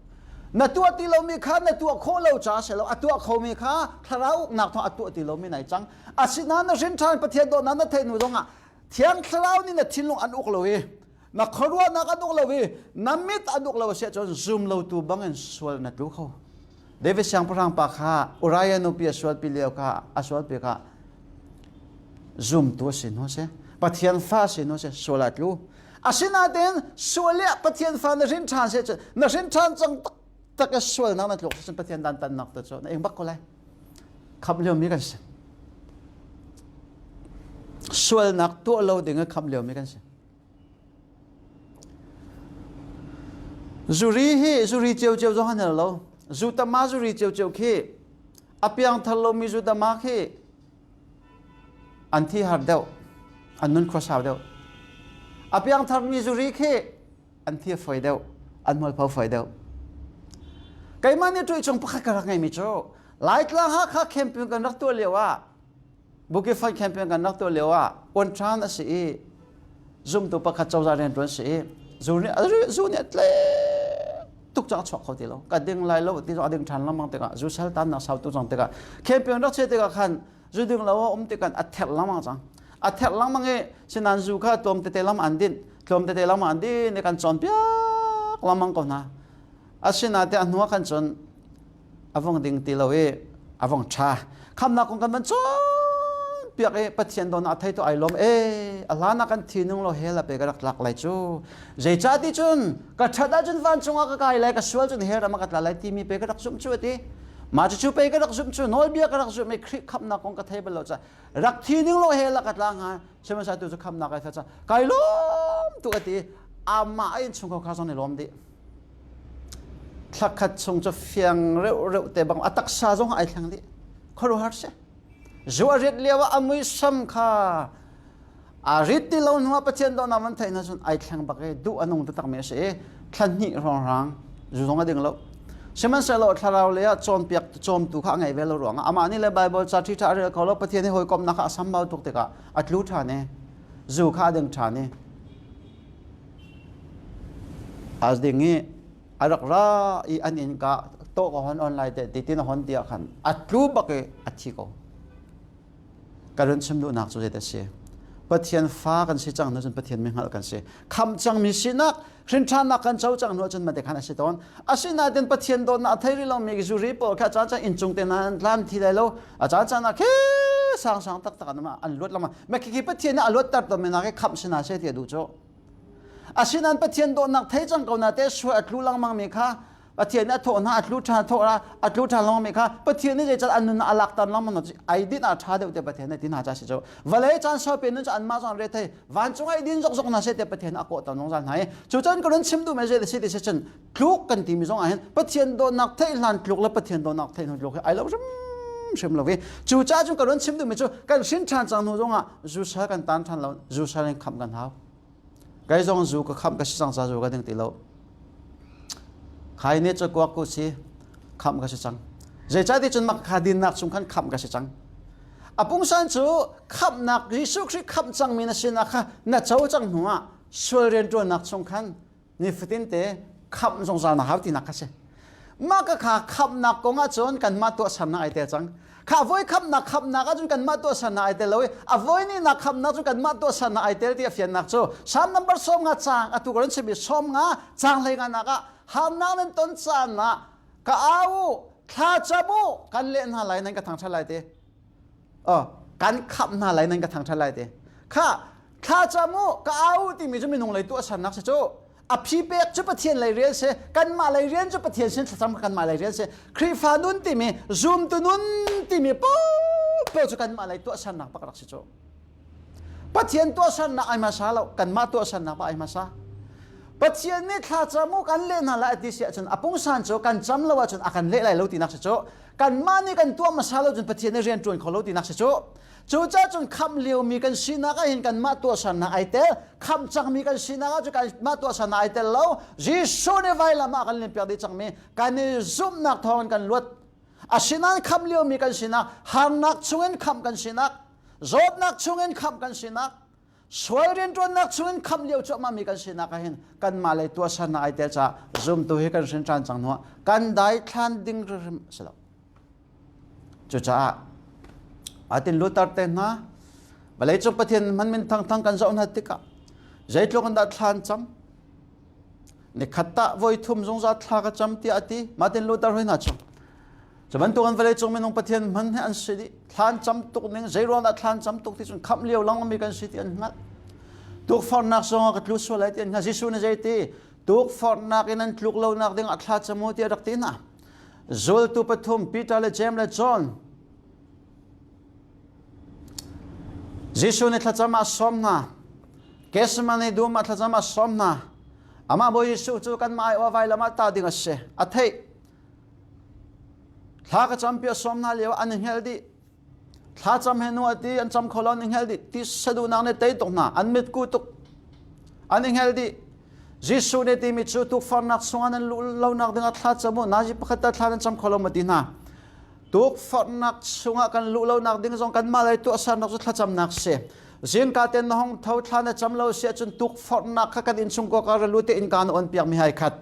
Na tuah ti lomi kha na tuah khawh lo caah si lo, a tuah khomi kha Thlarau uknak thawng a tuah ti lomi nai cang. Asinain na hrin ṭhan Pathian dawtnak na theih hnu zongah Thiang Thlarau nih na thinlung an uk lo i na khuaruahnak an uk lo i na mit an uk lo a si ahcun zum lotu bangin sual na tlu kho. David siangpahrang pa kha Uriah nupi a sualpi lio kha a sualpi kha zumtu a si hnu si Pathian fa si hnu si sual a tlu. Asinain sual le Pathian fa na hrin ṭhan si ahcun na hrin ṭhan cang taktak i sualnak na tluk cun Pathian dantatnak te cu na ing bak ko lai. Khamh liomi kan si. Sualnak tuah lo ding i khamh liomi kan si. Zuri hi zuri ciocio zong an lo. Zutama zuri ciocio khi a piangthar lomi zutama khi an thi har deuh, an nun khua sau deuh. A piangtharmi zuri khi an thi a fawi deuh, an mualpho fawi deuh. Keimah nih tuih chung pakhat ka rak ngeimi cu Laitlang Hakha camping kan rak tuah lio ah Bukit Fund campaign kan rak tuah lio ah uan ṭhan a si i zumtu pakhat cozah rianṭuan si i zu nih zu nih a tle tuk cang a chuak kho ti lo ka ding lai lo ti zong a ding ṭhan lengmang tikah zu sal tannak sau tu cang tikah campaign rak chia tikah khan zu ding lo a um tikah a therh lengmang cang a therh lengmang i sinan zu kha tlawm tete lam an din tlawm tete lam an din i kan cawnpiak lengmang ko hna asinain a hnu ah khan cun a vong ding ti lo i a vong ṭha khamnak kong kan van cawnpiak i Pathian dawtnak a thei tu ai lawm e a hlan ah kan thi nung lo hell a pe ka rak tlak lai cu zeicah ti cun ka ṭhat ahcun vancung ah ka kai lai ka sual cun hell ram ah ka tla lai timi pe ka rak zumh cu a ti mah cucu pe ka rak zumh cu nawlbia ka rak zumh i Khrih khamnak kong ka thei bal lo ca rak thi ning lo hell ah ka tla hnga sihmanhsehlaw tu cu khamnak ai fa ca kai lawm tuk a ti amah a innchungkhar kha zong nih lawm dih Thlakhat chung cu fiang reuhreuh te bang a taksa zong ai thleng dih. Khuaruahhar si. Zu a rit lio ah a muisam kha a rit ti lo hnu ah Pathian dawhnak van theih hna cun ai thleng bak i duh a nung taktak mi a si i thla hnih hrawnghrang zu zong a ding lo. Sihmanhsehlaw thlarau lei ah cawnpiak cawmtu kha a ngei ve lo ruangah amah nih le Bible ca ṭhi ṭha a rel kho lo Pathian he hawikomhnak kha a sambau tuk tikah a tlu ṭhan i zu kha a ding ṭhan i As ding i a rak ra i an inn ka tawh ka hon on lai te ti tin a hon ti ah khan a tlu bak i a thi ko. Ka run chim duhnak cu zei si. Pathian fa kan si cang hnu cun Pathian mi hngalh kan si. Khamh cangmi sinak, hrinṭhannak kan co cang hnu cun mate khan a si tawn. Asinain Pathian dawtnak a thei rih lomi zuri pawl kha caan caan inncung te hna an tlan thi lai lo. A caan caan ah khi sang sang taktak an an luat lama. Me khi Pathian nih a luatter tawn mi hna khi khamh si hna seh ti a duh cu. Asinain Pathian dawtnak thei cang ko na te sual a tlu lengmang mi kha Pathian nih a thawh hna a tlu ṭhan thawh ra a tlu ṭhan lengmang mi kha Pathian nih zeical an nun a lak tan lengmang ai din ah ṭha deuh te Pathian nih ti hna ca si cu vawlei caan saupi nun cu anmah zong re thei vancung ai din zokzok hna seh te Pathian a kawh tan zungzal hna i cu cun ka run chim duh me zei si ti si cun tluk kan timi zong ah hin Pathian dawtnak theih hlan tluk le Pathian dawtnak theih hnu tluk hi ai lo hrim hrim lo i cu caah cun ka run chim duhmi cu kan hrin ṭhan cang hnu zongah zu sal kan tan ṭhan lo zu sal in khamh kan hau Kei zong zu ka khamh ka si cang ca zu ka ding ti lo. Khai ne cu kuak ku si khamh ka si cang. Zeicahti cun mak kha dinnak chung khan khamh ka si cang. A pungsan cu khamhnak Jesuh Khrih khamh cangmi na sinak kha na co cang hnu ah sual rianṭuannak chung khan nifatin te khamh zungzal na hau tinak kha si. Mah ka kha khamhnak kong ahcun kanmah tuahsernak ai tel cang. Kha voi khamhnak khamhnak ahcun kanmah tuahsernak ai tel lo i a voi nihnak khamhnak cu kanmah tuahsernak ai tel ti a fiannak cu Salm number 50 caang atu ka run chimmi 50 caang hlei nga nak ah harnak nan ton caan ah ka au u thla cam u kan leh hna lai nan ka thangṭhat lai ti. Oh, kan khamh hna lai nan ka thangṭhat lai ti. Kha thla cam u ka au u timi cu minung lei tuahsernak si cu. A phi pek cu Pathian lei rian si kanmah lei rian cu Pathian sin thlacam kanmah lei rian si Khrihfa nun timi zumtu nun timi paoh cu kanmah lei tuahsernak bak rak si cu Pathian tuahsernak ai hmasa lo kanmah tuahsernak bak ai hmasa Pathian nih thlacam u kan leh hna lai ti si ahcun a pungsan cu kan cam lo ahcun a kan leh lai lo tinak si cu kanmah nih kan tuah hmasa lo cun Pathian nih rian ṭuan kho lo tinak si cu Cucaah cun khamh liomi kan sinak ah hin kanmah tuahsernak ai tel. Khamh cangmi kan sinak ah cun kanmah tuahsernak ai tel lo. Jesuh nih vailam ah kan limpiak dih cangmi kan i zumhnak thawngin kan luat. Asinain khamh liomi kan sinak, harnak chungin khamh kan sinak, zawtnak chungin khamh kan sinak, sual rianṭuannak chungin khamh lio cuahmahmi kan sinak ah hin kanmah lei tuahsernak ai tel caah zumtu hi kan hrin ṭhan cang hnuah kan daithlan ding hrim a si lo. Cucaah Martin Luther te hna vawleicung Pathian hman min thangthang kan zoh hna tikah zeitluk in dah thlan cam nikhat tah voi thum zungzal thla ka cam tiah a ti Martin Luther hoi hna cu cu bantuk an vawleicung minung Pathian hman he an si dih thlan cam tuk ning zei ruang dah thlan cam tuk ti cun khamh lio langmi kan si ti an hngalh tukforhnak zong ah ka tlu sual lai ti an hngalh Jesuh nih zei ti tukforhnak in an tluk lonak ding ah thla cam u tiah rak ti hna zultu pathum Peter le Jeim le John Jesuh nih thlacam ah sawm hna. Gethsemane dum ah thlacam ah sawm hna. Amah Bawi Jesuh cu kanmah aiawh vailam ah ta ding a si. A theih. Thla ka campi a sawm hna lio an i hngelh dih. Thla cam he nu a ti an cam kho lo an i hngelh dih. Ti saduhnak nih tei tuk hna. An mitku tuk. An i hngelh dih. Jesuh nih timi cu tukforhnak chungah nan luh lonak dingah thla cam u. Nazi pakhat tal thla nan cam kho lo ma ti hna. Tukforhnak chungah kan luh lonak ding zong kanmah lei tuahsernak cu thlacamnak si. Zingka ten na hong tho thla na cam lo si ahcun tukforhnak kha kan innchung ko ka lu te innka na on piak mi hai khat.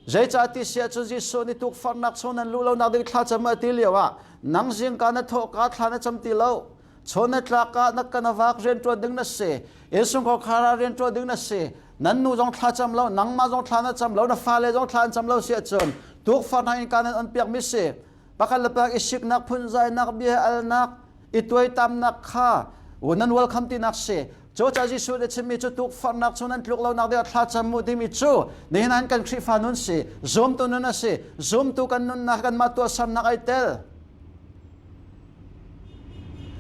Zeicah ti si ahcun Jesuh nih tukforhnak chung nan luh lonak ding thlacam a ti lio ah nang zingka na thawh ka thla na cam ti lo. Chawn na tlak ah na kan vak rianṭuan ding na si. Innchungkhar khar ah rianṭuan ding na si. Nan nu zong thla cam lo, nangmah zong thla na cam lo, na fale zong thla an cam lo si ahcun tukforhnak innka nan on piakmi si. Pakhat le pakhat i siknak, phunzainak, bia alnak, i tuaitamnak kha nan welcome tinak si. Cucaah Jesuh nih chimmi cu tukforhnak cu nan tluk lonak ding ah thla cam mu timi cu nihin ah kan Khrihfa nun si, zumtu nun a si, zumtu kan nunnak kanmah tuahsernak ai tel.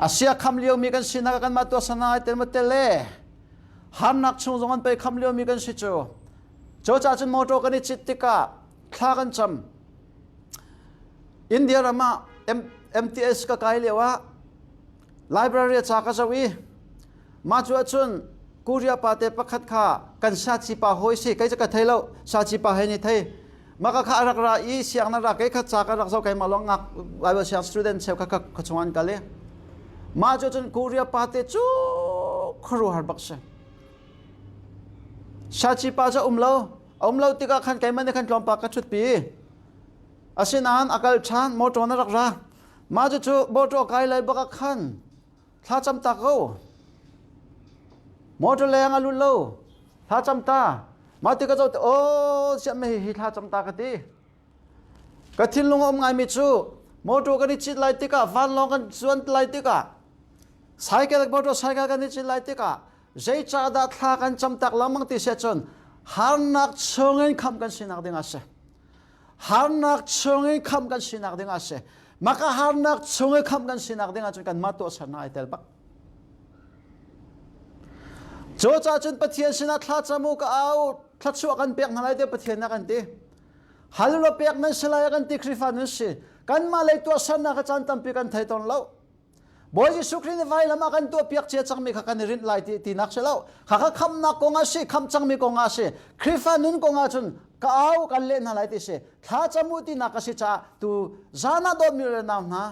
Asia kham liomi kan sinak kanmah tuahsernak ai tel ma tel le harnak chung zong an pei kham liomi kan si cu. Cucaah cun motor kan i cit tikah thla kan cam. India ram ah MTS ka kai lio ah library ca ka zoh i mah cu ahcun Korea pa te pakhat kha kan saci pa hawi si kei cu ka thei lo saci pa he ni thei mah ka kha a rak ra i siang na ra kei kha ca ka rak zoh keimah lawng ngak Bible siang student cheu kha ka chung an kal i mah cu cun Korea pa te cu khuaruahhar bak si saci pa cu um lo a um lo tikah khan keimah nih khan tlawmpal ka ṭhutpi asinain a kal ṭhan motor na rak ra mah cucu motor kai lai bak ah khan thla cam ta ko motor leng a lut lo thla cam ta mah ti ka zoh o siam me hi thla cam ta ka ti ka thinlung a um ngaimi cu motor kan i cit lai tikah vanlawng kan zuan lai tikah cycle motor cycle kan i cit lai tikah zeicahdah thla kan cam tak lengmang ti si ahcun harnak chungin khamh kan sinak ding a si harnak chungin khamh kan sinak ding a si maka harnak chungin khamh kan sinak ding ahcun kanmah tuahsernak ai tel bak Cucaah cun Pathian sinah thla cam u ka au thluachuah kan pek hna lai tiah Pathian a kan ti hal law pek nan si lai a kan ti Khrihfa nan si kanmah lei tuahsernak a caan tampi kan thei tawn lo Bawi Jesuh Khrih nih vailam ah kan tuahpiak cia cangmi kha kan i rinh lai ti tinak si lo. Kha kha khamnak kong ah si, khamh cangmi kong ah si. Khrihfa nun kong ah cun ka au kan leh hna lai ti si. Thla cam u tinak a si caah tu zan ah dawtmi le nau hna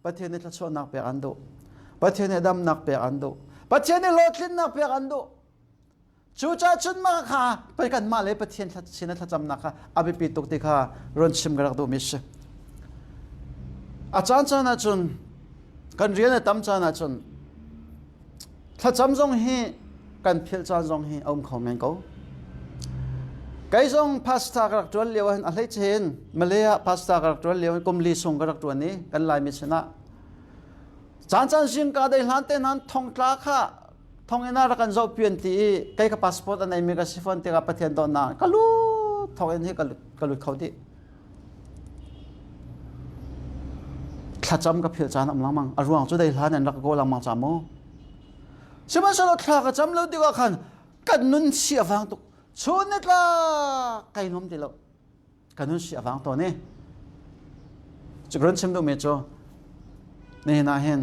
Pathian nih thluachuahnak pek an duh. Pathian nih damnak pek an duh. Pathian nih hlawhtlinnak pek an duh. Cucaah cun mah kha pei kanmah le Pathian sin a thlacamnak kha a biapi tuk ti kha run chim ka rak duhmi si. A caan caan ahcun kan rian a tam caan ahcun thlacam zong hi kan philh caan zong hi a um kho men ko. Kei zong pastor ka rak ṭuan lio ahhin a hleice in Malay ah pastor ka rak ṭuan lio kum li sung ka rak ṭuan i kan Laimi sinah caan caan zingka dei hlan te nan thongtla kha thonginn ah rak kan zoh pian ti i kei ka passport a neimi ka si fawn tikah Pathian dawtnak ka lut thonginn hi ka lut kho dih thlacam ka philh caan um lengmang a ruang cu dei hlan in rak ka kawl lengmang ca mu sihmanhsehlaw thla ka cam lo tikah khan kan nun si a vang tuk chun ni tlak kai nuam ti lo Kan hun si a vang tawn i cukrun chim duhmi cu nihin ah hin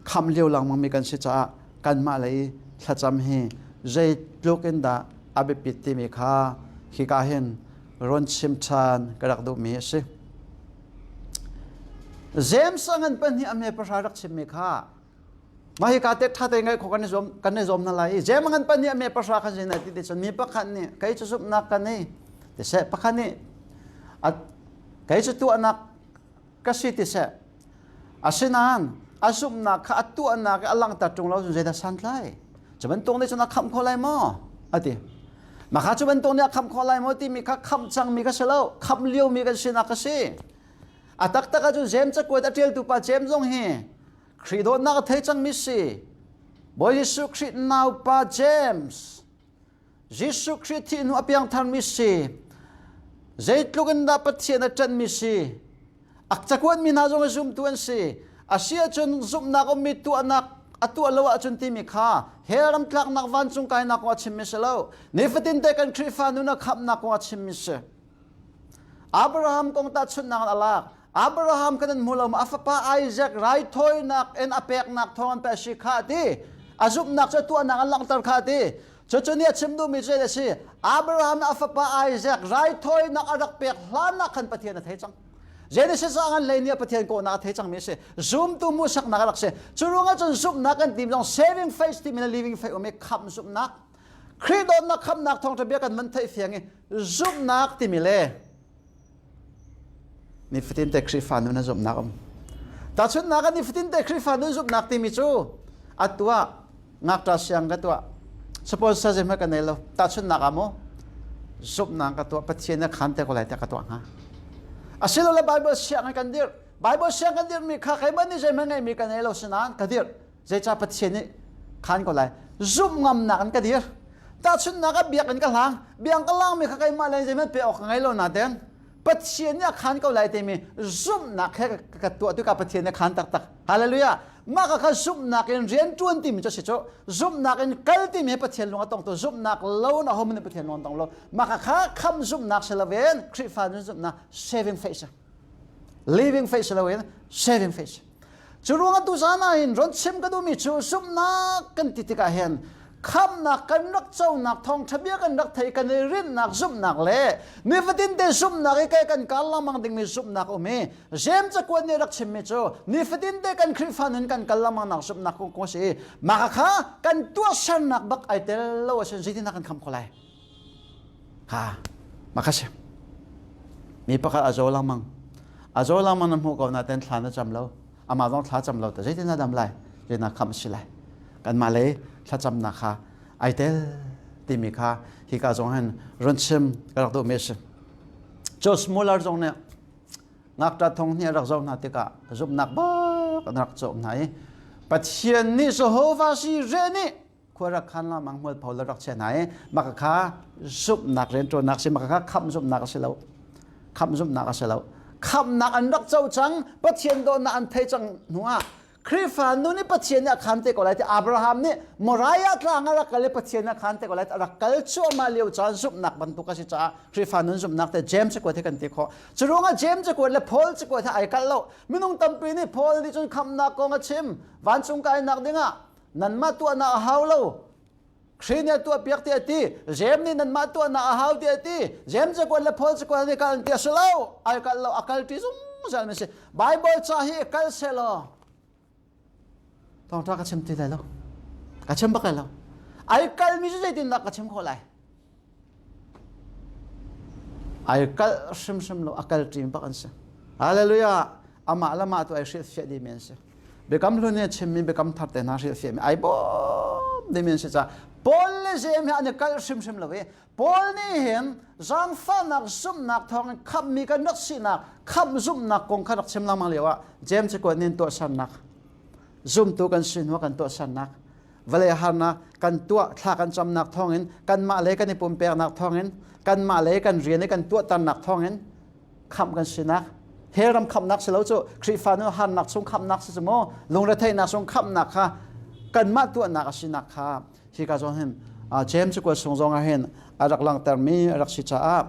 khamh lio lengmangmi kan si caah kanmah lei thlacam hi zeitluk in dah a biapit timi kha hika hin run chim ṭhan ka rak duhmi a si. James a ngan pahnih a hme pahra rak chimmi kha mah hi ka te ṭha te ngai kho kan i zuam kan i zuam hna lai i James a ngan pahnih a hme pahra khan sin ti ti cun mi pakhat nih kei cu zumhnak ka nei ti seh pakhat nih kei cu tuahnak ka si ti seh asinain a zumhnak kha a tuahnak i a langhter ṭung lo cun zeidah santlai cu bantuk nih cun a khamh kho lai maw a ti mah kha cu bantuk nih a khamh kho lai maw timi kha khamh cangmi ka si lo khamh liomi kan sinak ka si a taktak ahcun James cakuat a ṭialtu pa James zong hi Khrih dawtnak a thei cangmi si Bawi Jesuh Khrih naupa James Jesuh Khrih thih hnu a piangtharmi si zeitluk in dah Pathian a ṭanhmi si a cakuatmi hna zong a zumtu an si a si ahcun zumhnak ummi tuahnak a tuah lo ahcun timi kha hell ram tlaknak vancung kainak kong a chimmi si lo nifatin te kan Khrihfa nun a khamhnak kong a chimmi si Abraham kong tahchunhnak a lak Abraham kan an hmu lo a fapa Isaac raithawinak in a peknak thawng an pe si kha ti a zumhnak cu tuahnak an langhter kha ti cucu nih a chim duhmi cu a si Abraham a fapa Isaac raithawinak a rak pek hlanah khan Pathian a thei cang Genesis ah an lei nih Pathian kawhnak a thei cangmi a si zumtu hmuhsaknak a rak si cu ruangah cun zumhnak kan tim zong saving faith timi le living faith um i khamh zumhnak Khrih dawtnak khamhnak thawngṭha bia kan van theih fiang i zumhnak timi le Nifatin te Khrihfa nun a zumhnak um. Tahchunhnak ah nifatin te Khrihfa nun zumhnak timi cu a tuah ngakṭa siang ka tuah sponsor zeihmanh ka nei lo tahchunhnak ah mu zumhnak ka tuah Pathian nih khan te ko lai tiah ka tuah hnga. Asilole Bible siang kan dirh Bible siang kan dirhmi kha keimah nih zeihmanh ngeihmi ka nei lo sinain ka dirh zeicah Pathian nih khan ko lai zumh ngamnak in ka dir tahchunhnak ah biakinn ka hlang biang ka langmi kha keimah le zeihmanh pe awk ka ngei lo nain Pathian nih a khan ko lai timi zumhnak he ka tuah tikah Pathian nih a khan taktak hallelujah mah ka kha zumhnak in rian ṭuan timi cu si cu zumhnak in kal timi he Pathian lung a tong tu zumhnak lo na homan Pathian lung a tong lo mah ka kha kham zumhnak si loin Khrihfa nun zumhnak saving faith living faith si loin saving faith Cu ruangah tuzaan ah hin ron chim ka duhmi cu zumhnak kan ti tikah hin khamnak kan rak conak thawngṭha bia kan rak thei kan i rinhnak zumhnak le nifatin te zumhnak i kai kan kal lengmang dingmi zumhnak um i James cakuat nih rak chimmi cu nifatin te kan Khrihfa nun kan kal lengmang nak zumhnak kong kong a si i mah kha kan tuahsernak bak ai tel lo ahcun zeitindah kan kham kho lai Ha, mah kha si. Mi pakhat a zaw lengmang. A zaw lengmang na hmuh ko nain thla na cam lo. Amah zong thla cam lo ta zeitin na dam lai? Zeitin khamh a si lai? Kanmah lei thlacamnak kha ai tel timi kha hika zong hin run chim ka rak duhmi a si. Josh Muller zong nih ngakṭa thong nih a rak zoh hna tikah zumhnak bak an rak cawh hna i Pathian nih Jehovah si re nih khua rak khan la mang hmual pho la rak chia hna i maka kha zumhnak rianṭuannak si maka kha khamh zumhnak a si lo khamh zumhnak a si lo khamhnak an rak co cang Pathian dawtnak an thei cang hnuah Khrihfa nu nih Pathian nih a khan te ko lai ti Abraham nih Moriah tlang a rak kal i Pathian nih a khan te ko lai ti a rak kal cuahmah lio caan zumhnak bantuk a si caah Khrihfa nun zumhnak te James cakuat hi kan ti khawh cu ruangah James cakuat le Paul cakuat hi ai kalh lo minung tampi nih Paul nih cun khamhnak kong a chim vancung kainak dingah nanmah tuahnak a hau lo Khrih nih a tuahpiak tiah a ti Jem nih nanmah tuahnak a hau tiah a ti Jem cakuat le Paul cakuat nih kal ti a si lo ai kal lo a kal ṭi zungzal mi si Bible ca hi kal seh law thawngṭha ka chim ti lai lo ka chim bak lai lo ai kalmi cu zeitindah ka chim khawh lai Ai kalh hrimhrim lo, a kal ṭim bak an si. Hallelujah! Amah le mah tu ai hrilhfiah dihmi an si. Biakam hlun nih a chimmi biakam thar te hna hrilhfiahmi ai bawm dihmi an si caah Paul le Jeim hi an i kalh hrimhrim lo i Paul nih hin zaangfahnak zumhnak thawngin khamhmi kan rak sinak khamh zumhnak kong kha rak chim lengmang lio ah James cakuat nih tuahsernak zumtu kan si hnu kan tuahsernak vawlei harnak kan tuah thla kan camnak thawngin kanmah le kan i pumpeknak thawngin kanmah le kan rian i kan tuahternak thawngin khamh kan sinak hell ram khamhnak si lo cu Khrihfa nu harnak chung khamhnak si cu mu lungretheihnak chung khamhnak kha kanmah tuahnak a sinak kha hika zawn hin James cakuat sung zong ah hin a rak langhtermi a rak si caah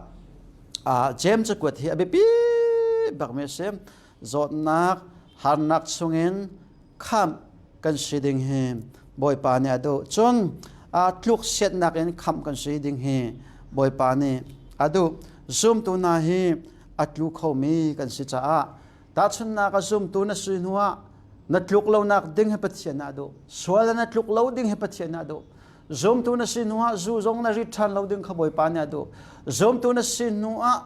James cakuat hi a biapi bakmi a si zawtnak harnak chungin khamh kan si ding hi Bawipa nih a duh. Cun tluk siatnak in khamh kan si ding hi Bawipa nih a duh. Zumtu hna hi a tlu khomi kan si caah Tahchunhnak ah zumtu na si hnuah na tluk lonak ding hi Pathian ah duh. Sual na tluk lo ding hi Pathian ah duh. Zumtu na si hnuah zu zong na rit ṭhan lo ding kha Bawipa nih a duh. Zumtu na si hnuah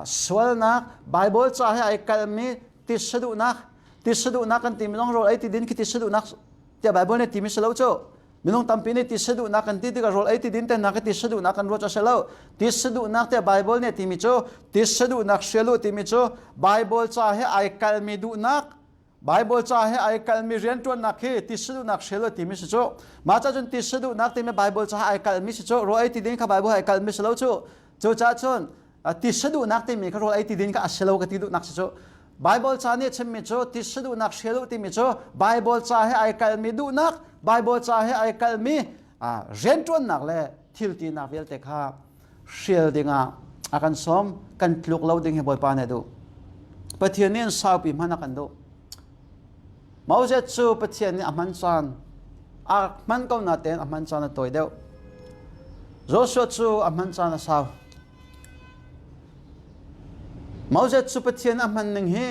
sualnak Bible ca he ai kalmi titsa duhnak titsa duhnak kan timi zong rawl ei ti din khi titsa duhnak tiah Bible nih timi si lo cu. Minung tampi nih titsa duhnak kan ti tikah rawl ei ti din tehna khi titsa duhnak kan ruat a si lo. Titsa duhnak tiah Bible nih timi cu titsa duhnak hrial u timi cu Bible ca he ai kalmi duhnak Bible ca he ai kalmi rianṭuannak hi titsa duhnak hrial u timi si cu. Mah ca cun titsa duhnak timi Bible ca he ai kalmi si cu rawl ei ti din kha Bible he ai kalmi si lo cu. Cucaah cun titsa duhnak timi kha rawl ei ti din kha a si lo ka ti duhnak si cu. Bible ca nih a chimmi cu titsa duhnak hrial u timi cu Bible ca he ai kalmi duhnak, Bible ca he ai kalmi rianṭuannak le thil tinak vialte kha hrial dingah a kan sawm, kan tluk lo ding hi Bawipa nih a duh. Pathian nih an saupi hman a kan duh. Moses cu Pathian nih a hman caan a hman ko natein a hman caan a tawi deuh. Joshua cu a hman caan a sau. Moses cu Pathian a hman ning hi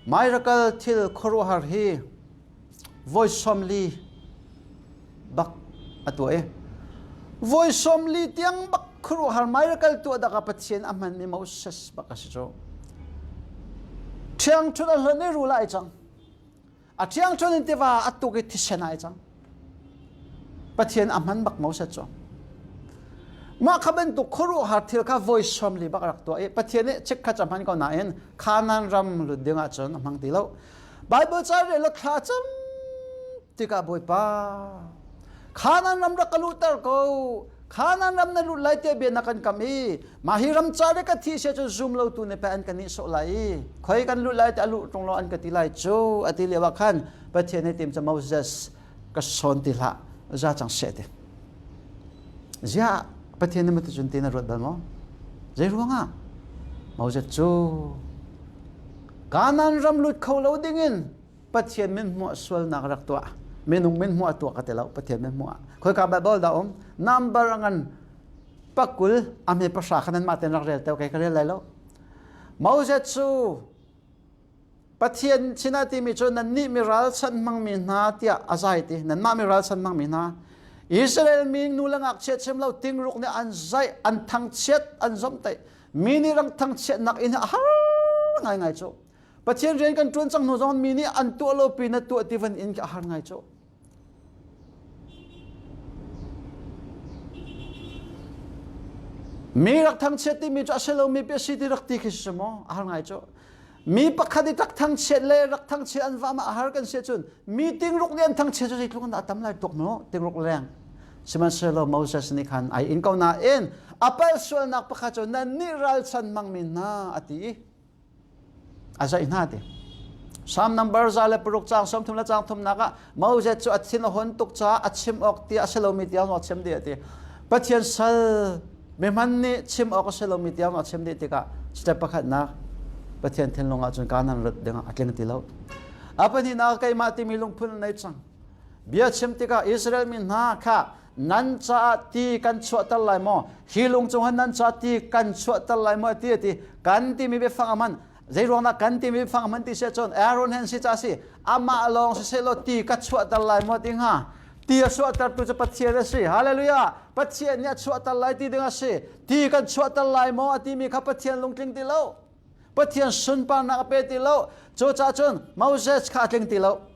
miracle thil khuaruahhar hi voi 40 bak a tuah i voi 40 tiang bak khuaruahhar miracle tuah dak ah Pathian a hmanmi Moses bak a si cu. Ṭhiangṭhunh a hlonh i rul ah ai cang. A ṭhiangṭhunh in tiva a tuk i thisen ai cang. Pathian a hman bak Moses cu. Mah kha bantuk khuaruahhar thil kha voi 40 bak rak tuah i Pathian nih chikkhat a hman ko nain Kanaan ram lut ding ahcun a hmang ti lo. Bible ca rel lo thla cam tikah Bawipa Kanaan ram rak ka luhter ko. Kanaan ram na lut lai tiah bia na kan kam i mah hi ram ca le ka thi sia cu zum lo tu nih pei an kan nihsawh lai i khoi kan lut lai ti a luh ṭung lo an ka ti lai cu a ti lio ah khan Pathian nih tim cu Moses ka sawn ti hlah za cang seh ti ziah Pathian nih matu cun ti na ruat bal maw zei ruangah Moses cu Kanaan ram lut kho lo dingin Pathian min hmuah sualnak rak tuah minung min hmuah tuah ka ti lo Pathian min hmuah khoika Bible dah um number ngan pakul ame pasra khan nan mah ten rak rel teo kai ka rel lai lo Moses cu Pathian sinah timi cu nannih mi ralchanh hmangmi hna tiah a zai ti nanmah mi ralchanh hmangmi hna Israel mi nu le ngakchia chim lo tingruk nih an zaih an thangchiat an zomhtaih mi nih rak thangchiatnak in a har ngaingai cu Pathian rian kan ṭuan cang hnu zong mi nih an tuah lo pi na tuah ti van in a har ngai cu Mi rak thangchiat timi cu a si lomi pi a si ti rak ti khi si maw? A har ngai cu. Mi pakhat i rak thangchiat le rak thangchiat an va ma a har kan si cun mi tingruk nih an thangchiat cu zeitluk in dah a tam lai tuk mu tingruk leng. Sihmanhsehlaw Moses nih khan ai in ko nain a palh sualnak pakhat cu nannih ralchan hmangmi hna a ti i a zaih hna ti Psalm number 106 caang 30 le caang thumnak ah Moses cu a thin a hun tuk caah a chim awk ti a si lomi tiang a chim dih a ti. Pathian sal mihman nih chim awk a si lomi tiang a chim dih tikah step pakhatnak Pathian thinlung ah cun Kanaan rat dingah a tling ti lo. A pahnihnak keimah timi lungphun a nei cang. Bia chim tikah Israel mi hna kha nan caah ti kan chuahter lai maw hi lung cung nan caah ti kan chuahter lai maw ti ti kan timi biafang a hman zei ruangah kan timi biafang a hman ti si ahcun Aaron hen si ca si amah lawng si sehlaw ti ka chuahter lai maw ti hnga ti a chuahtertu cu Pathian a si hallelujah Pathian nih a chuahter lai ti ding a si ti kan chuahter lai maw a timi kha Pathian lungtling ti lo Pathian sunparnak a pe ti lo cucaah cun Moses kha a tling ti lo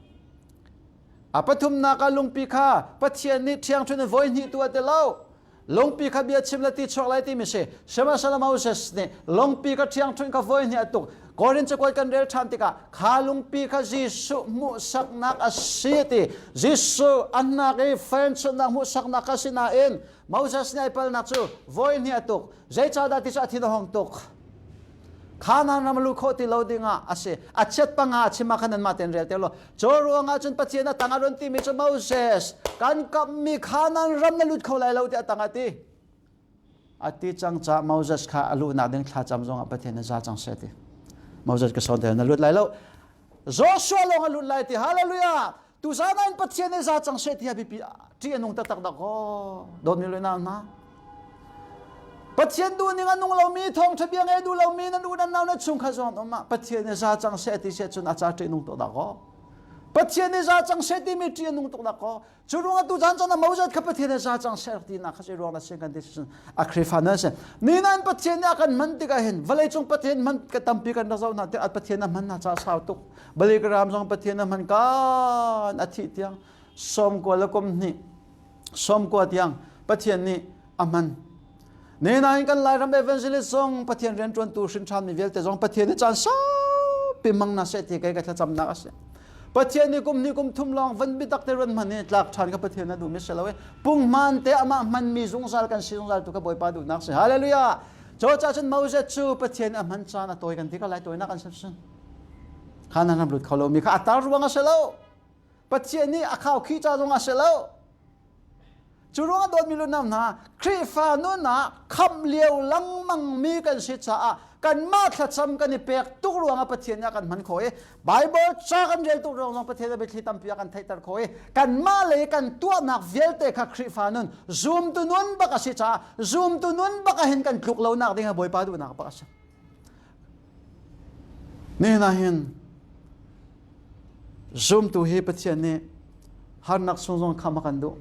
A pathumnak ah lungpi kha Pathian nih ṭhiangṭhun in voi hnih tu a ti lo. Lungpi kha bia chim le ti chuak lai timi si. Sihmanhsehlaw Moses nih lungpi kha ṭhiangṭhunh kha voi hnih a tuk. Korin cakuat kan rel ṭhan tikah kha lungpi kha Jesuh hmuhsaknak a si ti. Jesuh an hnak i fenchunhnak hmuhsaknak kha si nain Moses nih ai palnak cu voi hnih a tuk. Zeicahdah ti cu a thin a hung tuk. Kanaan ram luh khawh ti lo dingah a si. A chiat panga a chim ah khan nanmah tein rel te law. Cu ruangah cun Pathian a tangah run timi cu Moses kan kamhmi Kanaan ram na lut kho lai lo tiah a tangah ti. A ti cang ca Moses kha a luhnak ding thlacam zongah Pathian na za cang seh ti. Moses ka sawn te na lut lai lo. Joshua lawng a lut lai ti. Hallelujah. Tuzan ah Pathian nih za cang seh ti a biapi ṭih a nung taktak dah kaw dawtmi le nau hna. Pathian duh ning a nung lomi thawngṭha bia ngei duh lomi nan u nan nau na chungkhat zong an um ah Pathian nih za cang seh ti seh cun a ca ṭih nung tuk dah kaw. Pathian nih za cang seh timi ṭih a nung tuk dah kaw. Cu ruang ah tuchan cun a Moses kha Pathian nih za cang seh ti nak kha si ruang na sin kan ti cun a Khrihfa nan si. Ni nan Pathian nih a kan hman tikah hin vawlei cung Pathian hman ka tampi kan rak zoh hna tik Pathian a hman hna ca sau tuk. Bali ka ram zong Pathian a hman kan a thih tiang 90 le kum hnih 90 tiang Pathian nih a hman. Nain kan Lairam evangelist zong Pathian rianṭuantu hrinṭhanmi vialte zong Pathian nih caan saupi hmang na seh ti kei ka thlacamnak a si. Pathian nih kum hnih kum thum lawng van biatak te ruan hman i tlak ṭhan kha Pathian a duhmi si lo i punghman te amah hmanmi zungzal kan si zungzal tu kha Bawipa duhnak si. Hallelujah! Cu caah cun Moses cu Pathian a hman caan a tawi kan ti ko lai tawinak an sin. Kha nan ram lut kho lomi kha a tar ruang a si lo. Pathian nih a khaukhih ca zong a si lo. Cu ruangah dawtmi lunam hna, Khrihfa nun ah khamh lio lengmang mi kan si caah kanmah thlacam kan i pek tuk ruangah Pathian nih a kan hman khawh i Bible ca kan rel tuk ruang zong Pathian a biathli tampi a kan theihter khawh i kanmah lei kan tuahnak vialte kha Khrihfa nun zumtu nun bak a si caah zumtu nun bak ah hin kan tluk lonak ding ah Bawipa duhnak bak a si. Nihin ah hin zumtu hi Pathian nih harnak sung zong khamh a kan duh.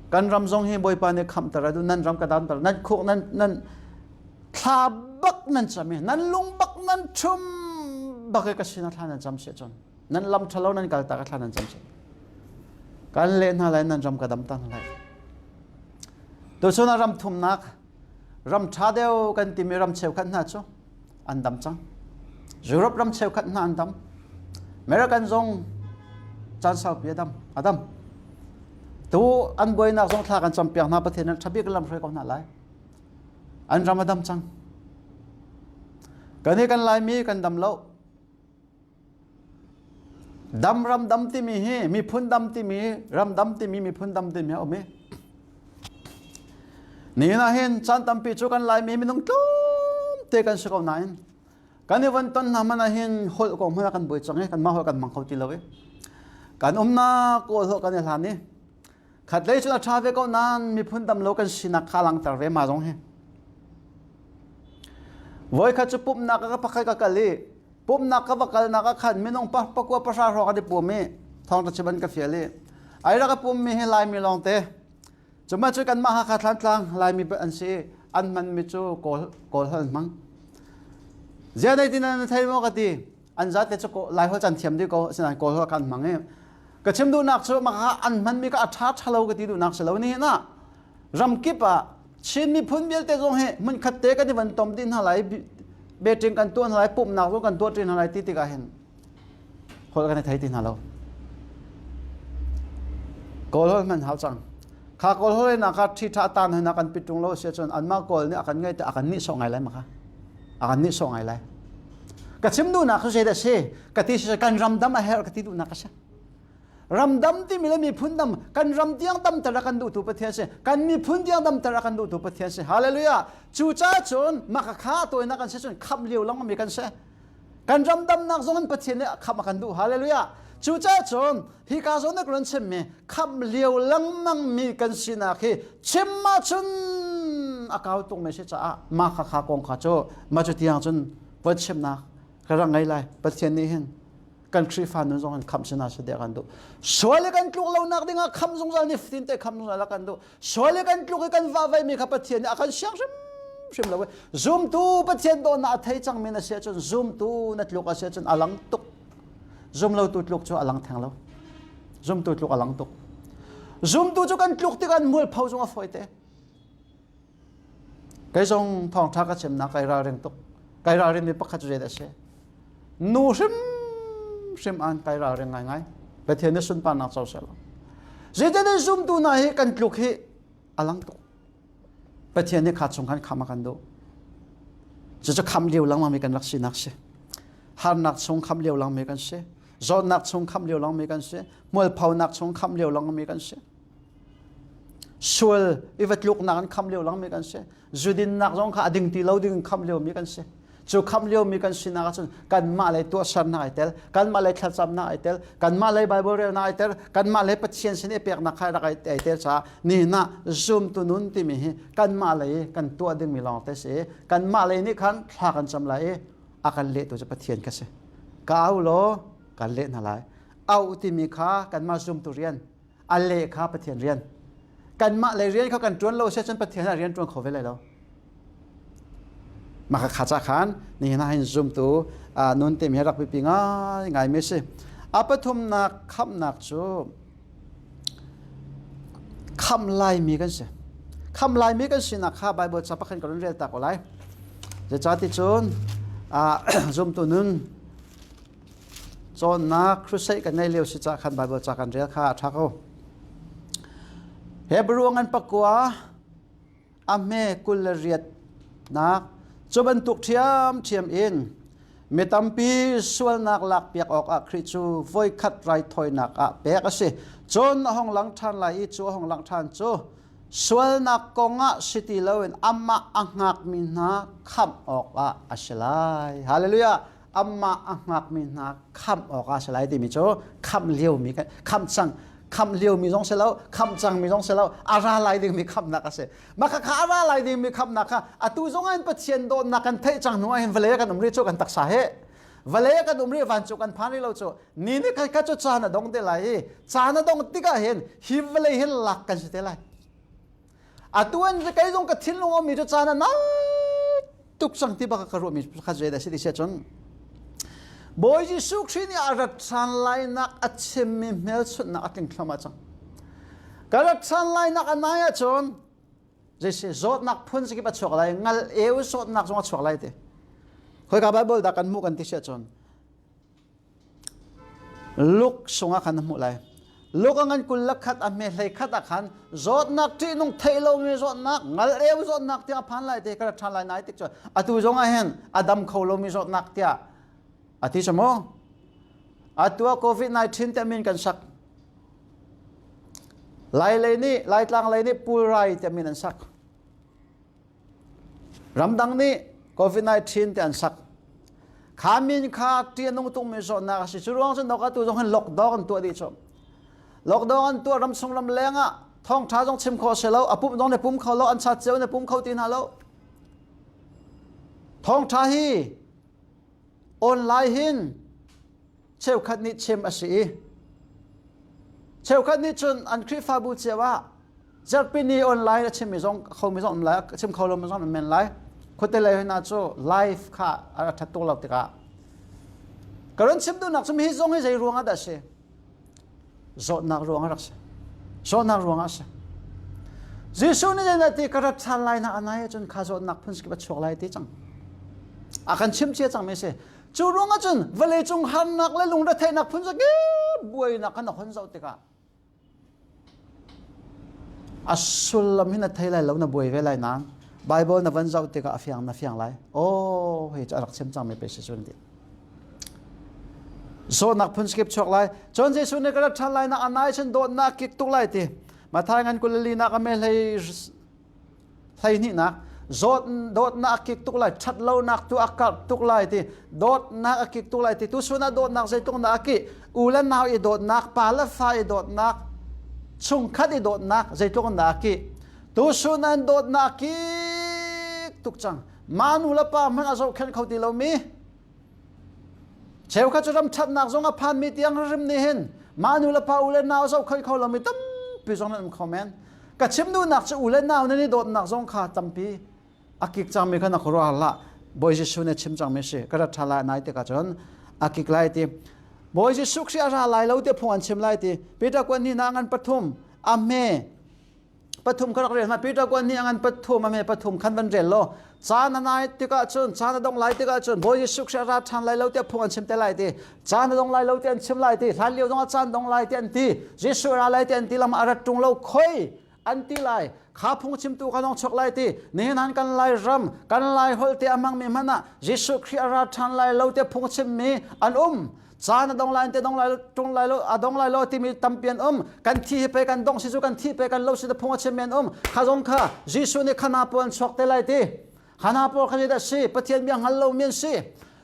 Kan ram zong hi Bawipa nih khamhter a duh. Nan ram ka damter. Nan khuk nan nan thla bak nan cam i nan lung bak nan ṭhum bak i ka sinah thla nan cam si cun nan lam ṭhalo nan kal tak thla nan cam si. Kan leh hna lai nan ram ka dam ta hna lai. Tuchun ah ram thumnak ram ṭha deuh kan timi ram cheukhat hna cu an dam cang. Europe ram cheukhat hna an dam. American zong caan saupi a dam. A dam. Tu an buainak zong thla kan campiak hna Pathian an ṭhabik lam hruai ko hna lai. An ram a dam cang. Kan i kan Laimi kan dam lo. Dam ram dam timi hi miphun dam timi ram dam timi miphun dam timi a um i nihin ah hin caan tampi cu kan Laimi minung tlawmte kan si ko nain kan i von ton hna hmanh ah hin holh ko hmanh ah kan buai cang i kanmah holh kan hmang kho ti lo i kan umnak kawl holh kan i hlan i khatlei cun a ṭha ve ko nain miphun dam lo kan sinak kha langhter ve ma zong hi voikhat cu pumhnak ka pakhat ka kal i pumhnak ka va kalnak ah khan minung pa pakua pahra hrawng an i pum i thawngṭha chim an ka fial i ai rak a pummi hi Laimi lawngte cuma cu kanmah Hakha Thlantlang Laimi an si i an hmanmi cu kawl kawl holh an hmang ziah nei ti nan thei maw ka ti an zate cu Lai holh can thiam dih ko asinain kawl holh kan hmang i ka chim duhnak cu maka an hmanmi ka a ṭha ṭha lo ka ti duhnak si lo ni na ram kip ah Chin miphun vialte zong hi hmunkhat te kan i van tom dih hna lai meeting kan tuah hna lai pumhnak zong kan tuah ṭi hna lai ti tikah hin holh kan i thei ti hna lo kawl holh hman hau cang kha kawl holh na kha ṭhi ṭha tan hna kan pit ṭung lo si cun anmah kawl nih a kan ngei te a kan nih sawh ngai lai maka a kan nih sawh ngai lai ka chim duhnak cu zeidah si ka ti si kan ram dam a herh ka ti duhnak a si Ramdam timi le miphun dam kan ram tiang damter a kan duhtu Pathian si kan miphun tiang damter a kan duhtu Pathian si hallelujah cu ca cun maka kha tawinak kan si cun khamh lio lawng mi kan si kan ram damnak zong in Pathian nih khamh a kan duh hallelujah cu ca cun hi ka zawn nak run chim mi khamh lio lengmang mi kan sinak hi chim ma cun a kau tuk mi si caah ma kha kha kong kha cu ma cu tiang cun von chimnak ka rak ngei lai Pathian nih hin kan Khrihfa nun zong in khamh sina si deh kan duh sual i kan tluk lonak dingah khamh zungzal ni fatin te khamh zungzal kan duh sual i kan tluk i kan vahvai mi kha Pathian nih a kan siang hrimhrim lo zumtu Pathian dawtnak a thei cangmi na si ahcun zumtu na tluk a si ahcun a lang tuk zumlotu tluk cu a lang theng lo zumtu tluk a lang tuk zumtu cu kan tluk tikah mualpho zong a fawi te Kei zong thawngṭha ka chimnak kai ralring tuk. Kai ralrin mi pakhat cu zeidah a si? Nu hrimhrim an kai ralring ngaingai. Pathian nih sunparnak co seh law. Zeitin zumtu hna hi kan tluk hi a lang tuk. Pathian nih kha chung khan kham a kan duh. Cucu kham lio lengmang mi kan rak sinak si. Harnak chung kham lio lengmang mi kan si. Zawtnak chung kham lio lengmang mi kan si. Mualphonak chung kham lio lengmang mi kan si. Sual i va tluknak an kham lio langmi kan si. Zudinnak zong kha a ding ti lo ding kham lio mi kan si. Cu khamh liomi kan sinak ahcun kanmah lei tuahsernak ai tel, kanmah lei thlacamnak ai tel, kanmah lei Bible relnak ai tel, kanmah lei Pathian sin i peknak kha rak ai tel caah nihin ah zumtu nun timi hi kanmah lei kan tuah dingmi lawng te si. Kanmah lei nih khan thla kan cam lai i a kan lehtu cu Pathian kha si. Ka au law kan leh hna lai. Au timi kha kanmah zumtu rian, a leh kha Pathian rian. Kanmah lei rian kha kan ṭuan lo si ahcun Pathian ah rian ṭuan kho ve lai lo. Mah kha ca khan nihin ah hin zumtu nun timi hi rak biapi ngai ngaimi a si. A pathumnak khamhnak cu khamh laimi kan si. Khamh laimi kan sinak kha Bible ca pakhat kan rel ta ko lai. Zeicahti cun zumtu nun cawnnak crusade kan ngei lio si ca khan Bible ca kan rel kha a ṭha ko. Hebrew ngan pakua a hme 28 nak cu bantuk ṭhiamṭhiam in mi tampi sualnak lakpiak awkah Khrih cu voikhat raithawinak ah pek a si. Cun a hung lang ṭhan lai i cu a hung lang ṭhan cu sualnak kongah si ti loin amah a hngakmi hna khamh awkah a si lai. Hallelujah! Amah a hngakmi hna khamh awkah a si lai timi cu khamh liomi khamh cang khamh liomi zong si lo khamh cangmi zong si lo a ra lai dingmi khamhnak a si mah kha a ra lai dingmi khamhnak kha atu zong in Pathian dawtnak kan theih cang hnu ah hin vawlei kan um rih cu kan taksa he vawlei kan um rih vancung kan phan rih lo cu ni ni khat khat cu caan a dong te lai i caan a dong tikah hin hi vawlei hin lak kan si te lai Atu an kei zong ka thinlung ummi cu caan a nal tuk cang ti bak ka ruahmi kha zei dah si ti cun Bawi Jesuh Khrih nih a rat ṭhan lainak a chimmi hmelchunhnak a tling thluahmah cang. Ka rat ṭhan lainak a nai ahcun zeisi zawtnak phun zakip a chuak lai, ngal eu zawtnak zong a chuak lai ti. Khoika Bible dah kan hmuh kan ti si ahcun Luke sungah khan na hmuh lai. Luke a ngan 21 a hme 11 ah khan zawtnak ṭihnung theih lomi zawtnak ngal eu zawtnak tiah a phan lai te ka rat ṭhan lai nai tik cu atu zong ah hin a dam kho lomi zawtnak tiah a ti maw? Atu ah COVID-19 te min kan sak. Lai lei nih Laitlang lei nih pulrai te min an sak. Ramdang nih COVID-19 te an sak. Kha min kha ṭih a nung tukmi zawtnak a si. Cu ruang cun atu zong hin lockdown an tuah dih cu. Lockdown an tuah ram chung ram leng ah thawngṭha zong chim khawh si lo, a pumh zong ne pum kho lo, an chat cio ne pum kho ti hna lo. Thawngṭha hi online hin cheukhat nih chim a si i cheukhat nih cun an Khrihfabu cio ah zarhpini online a chimmi zong khomi zong um lai chim kho lomi zong um men lai khuate lei hna cu live kha a ṭhat tuk lo tikah ka ron chim duhnak cu hi zong hi zei ruang ah dah si zawtnak ruang ah rak si zawtnak ruang ah si Jesuh nih zeidah ti ka rat ṭhan lai na anai ahcun kha zawtnak phun sikip a chuak lai ti cang a kan chim cia cangmi si cu ruang ahcun vawleicung harnak le lungretheihnak phun zakip buainak kan hon zoh tikah A sullam hi na thei lai lo na buai ve lai nain Bible na van zoh tikah a fiang na fiang lai. Oh, hi cu a rak chim cangmi pe si cun ti. Zawtnak phun skip chuak lai. Cun Jesuh nih ka rat ṭhan lai na anai cun dawtnak kik tuk lai ti. Mathai ngan 24 nak a me hlei 12nak zawt dawtnak a kik tuk lai ṭhat lonak tu a karh tuk lai ti dawtnak a kik tuk lai ti tusun ah dawtnak zeitluk dah a kih u le nau i dawtnak pa le fa i dawtnak chungkhat i dawtnak zeitluk dah a kih tusun an dawtnak a kik tuk cang ma nu le pa hmanh a zohkhenh kho ti lomi Cheukhat cu ram ṭhatnak zong a phanmi tiang hrim nih hin mah nu le pa u le nau zohkhenh kho lomi tampi zong nan um kho men. Ka chim duhnak cu u le nau nan i dawtnak zong kha tampi a kik cangmi kha na khuaruah hlah. Bawi Jesuh nih chim cangmi si. Ka rat ṭha lai nai tikah cun a kik lai ti. Bawi Jesuh Khrih a ra lai lo ti phung an chim lai ti. Peter kuan ni na ngan pathum a hme pathum ka rak rel hna Peter kuan nih a ngan pathum a me pathum khan van rel law caan a nai tikah cun caan a dong lai tikah cun Bawi Jesuh Khrih a ra ṭhan lai lo tiah phung an chim te lai ti caan a dong lai lo ti an chim lai ti hlan lio zong ah caan dong lai ti an ti Jesuh ra lai ti an ti lam a rat ṭung lo khoi an ti lai kha phung chimtu kha dong chok lai ti nihin han kan lai ram kan lai holh te a hmangmi hmanh ah Jesuh Khrih a ra ṭhan lai lo tiah phung chimmi an um caan a dong lai te dong lai tung lai lo a dong lai lo timi tampi an um kan thi hi pe kan dong si cu kan thi pe kan lo si te phung a chim an um kha zong kha Jesuh nih khana puan chuak te lai ti. Hana pawl kha zeidah si? Pathian bia hngal lomi an si.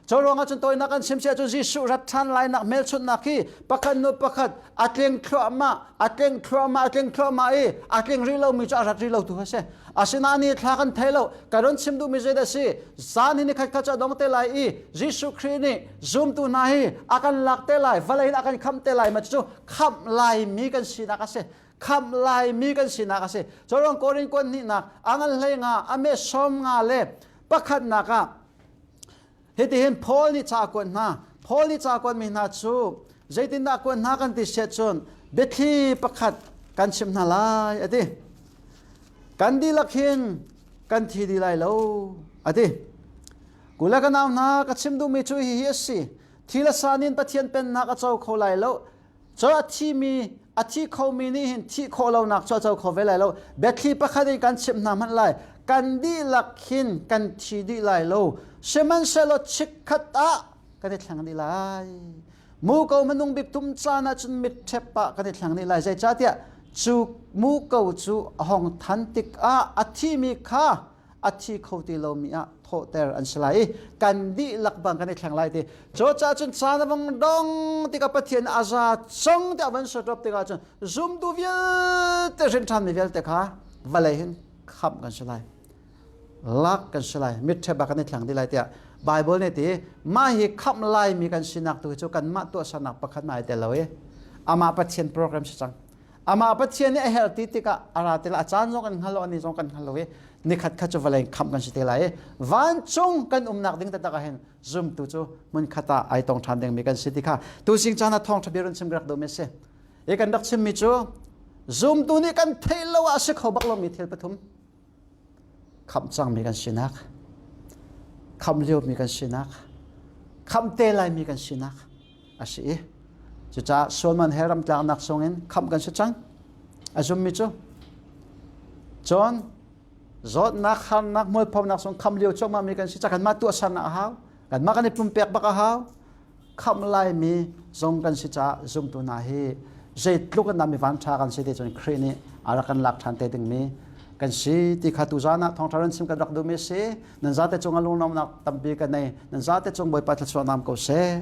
Cu ruangah cun tawinak kan chim si ahcun Jesuh rat ṭhan lainak hmelchunhnak hi pakhat hnu pakhat a tling thluahmah, a tling thluahmah, a tling thluahmah i a tling rih lomi cu a rat rih lo tu a si. Asinain ni thla kan thei lo. Ka run chim duhmi zeidah a si? Zan hi nikhat khat cu a dong te lai i Jesuh Khrih nih zumtu hna hi a kan lak te lai, vawlei in a kan khamh te lai ma cu khamh laimi kan sinak a si. Khamh laimi kan sinak a si. Cu Korin kuan hnihnak a ngan hlei nga a me sawm nga le pakhatnak ah Hitihin Paul nih ca a kuat hna. Paul nih ca a kuatmi hna cu zeitindah kuat hna kan ti siah cun biathli pakhat kan chimh hna lai a ti. Kan dihlak hin kan thi dih lai lo a ti. Kule ka nau hna ka chim duhmi cu hihi a si. Thi le sa nin Pathian pennak a co kho lai lo. Cu a thimi a thi khomi nih hin thih khawh lonak cu a co kho ve lai lo. Biathli pakhat in kan chimh hna hmanh lai. Kan dihlak hin kan thi dih lai lo. Sihmanhsehlaw chikkhat ah kan i thleng dih lai. Muko minung bik tum caan ah cun mitṭhep ah kan i thleng dih lai. Zeicahtiah cu muko cu a hong than tikah a thimi kha a thi kho ti lomi ah thawhter an si lai i kan dihlak bang kan i thleng lai ti. Cu caah cun caan a vong dong tikah Pathian a za cang tiah van sotop tikah cun zumtu vialte hrin ṭhanmi vialte kha vawlei hin khamh kan si lai, lak kan si lai, mitṭhep ah kan i thleng dih lai tiah Bible nih ti. Mah hi khamh laimi kan sinak tu hi cu kanmah tuahsernak pakhat mah ai tel lo i amah Pathian program si cang. Amah Pathian nih a herh ti tikah a ra ti lai. A caan zong kan hngal lo, ani zong kan hngal lo i nikhat khat cu vawlei khamh kan si te lai i vancung kan umnak ding taktak ah hin zumtu cu hmunkhat ah ai tong ṭhan dingmi kan si ti kha tuzing caan ah thawngṭha bia run chim ka rak duhmi a si. I kan rak chimmi cu zumtu nih kan theih lo ah a si kho bak lomi thil pathum: khamh cangmi kan sinak, khamh liomi kan sinak, khamh te laimi kan sinak a si i cucaah sualman he ramtlaknak chungin khamh kan si cang a zummi cu. Cun zawtnak, harnak, mualphonak chung khamh lio cuahmahmi kan si ca kanmah tuahsernak a hau, kanmah kan i pumpek bak a hau. Khamh laimi zong kan si caah zumtu hna hi zeitluk in dah mi vanṭha kan si ti cun Khrih nih a rak kan lak ṭhan te dingmi kan si ti kha tuzaan ah thawngṭha ran chim kan rak duhmi a si. Nan zate cung ah lunglawmhnak tampi ka nei. Nan zate cung Bawipa thluachuah nam ko seh.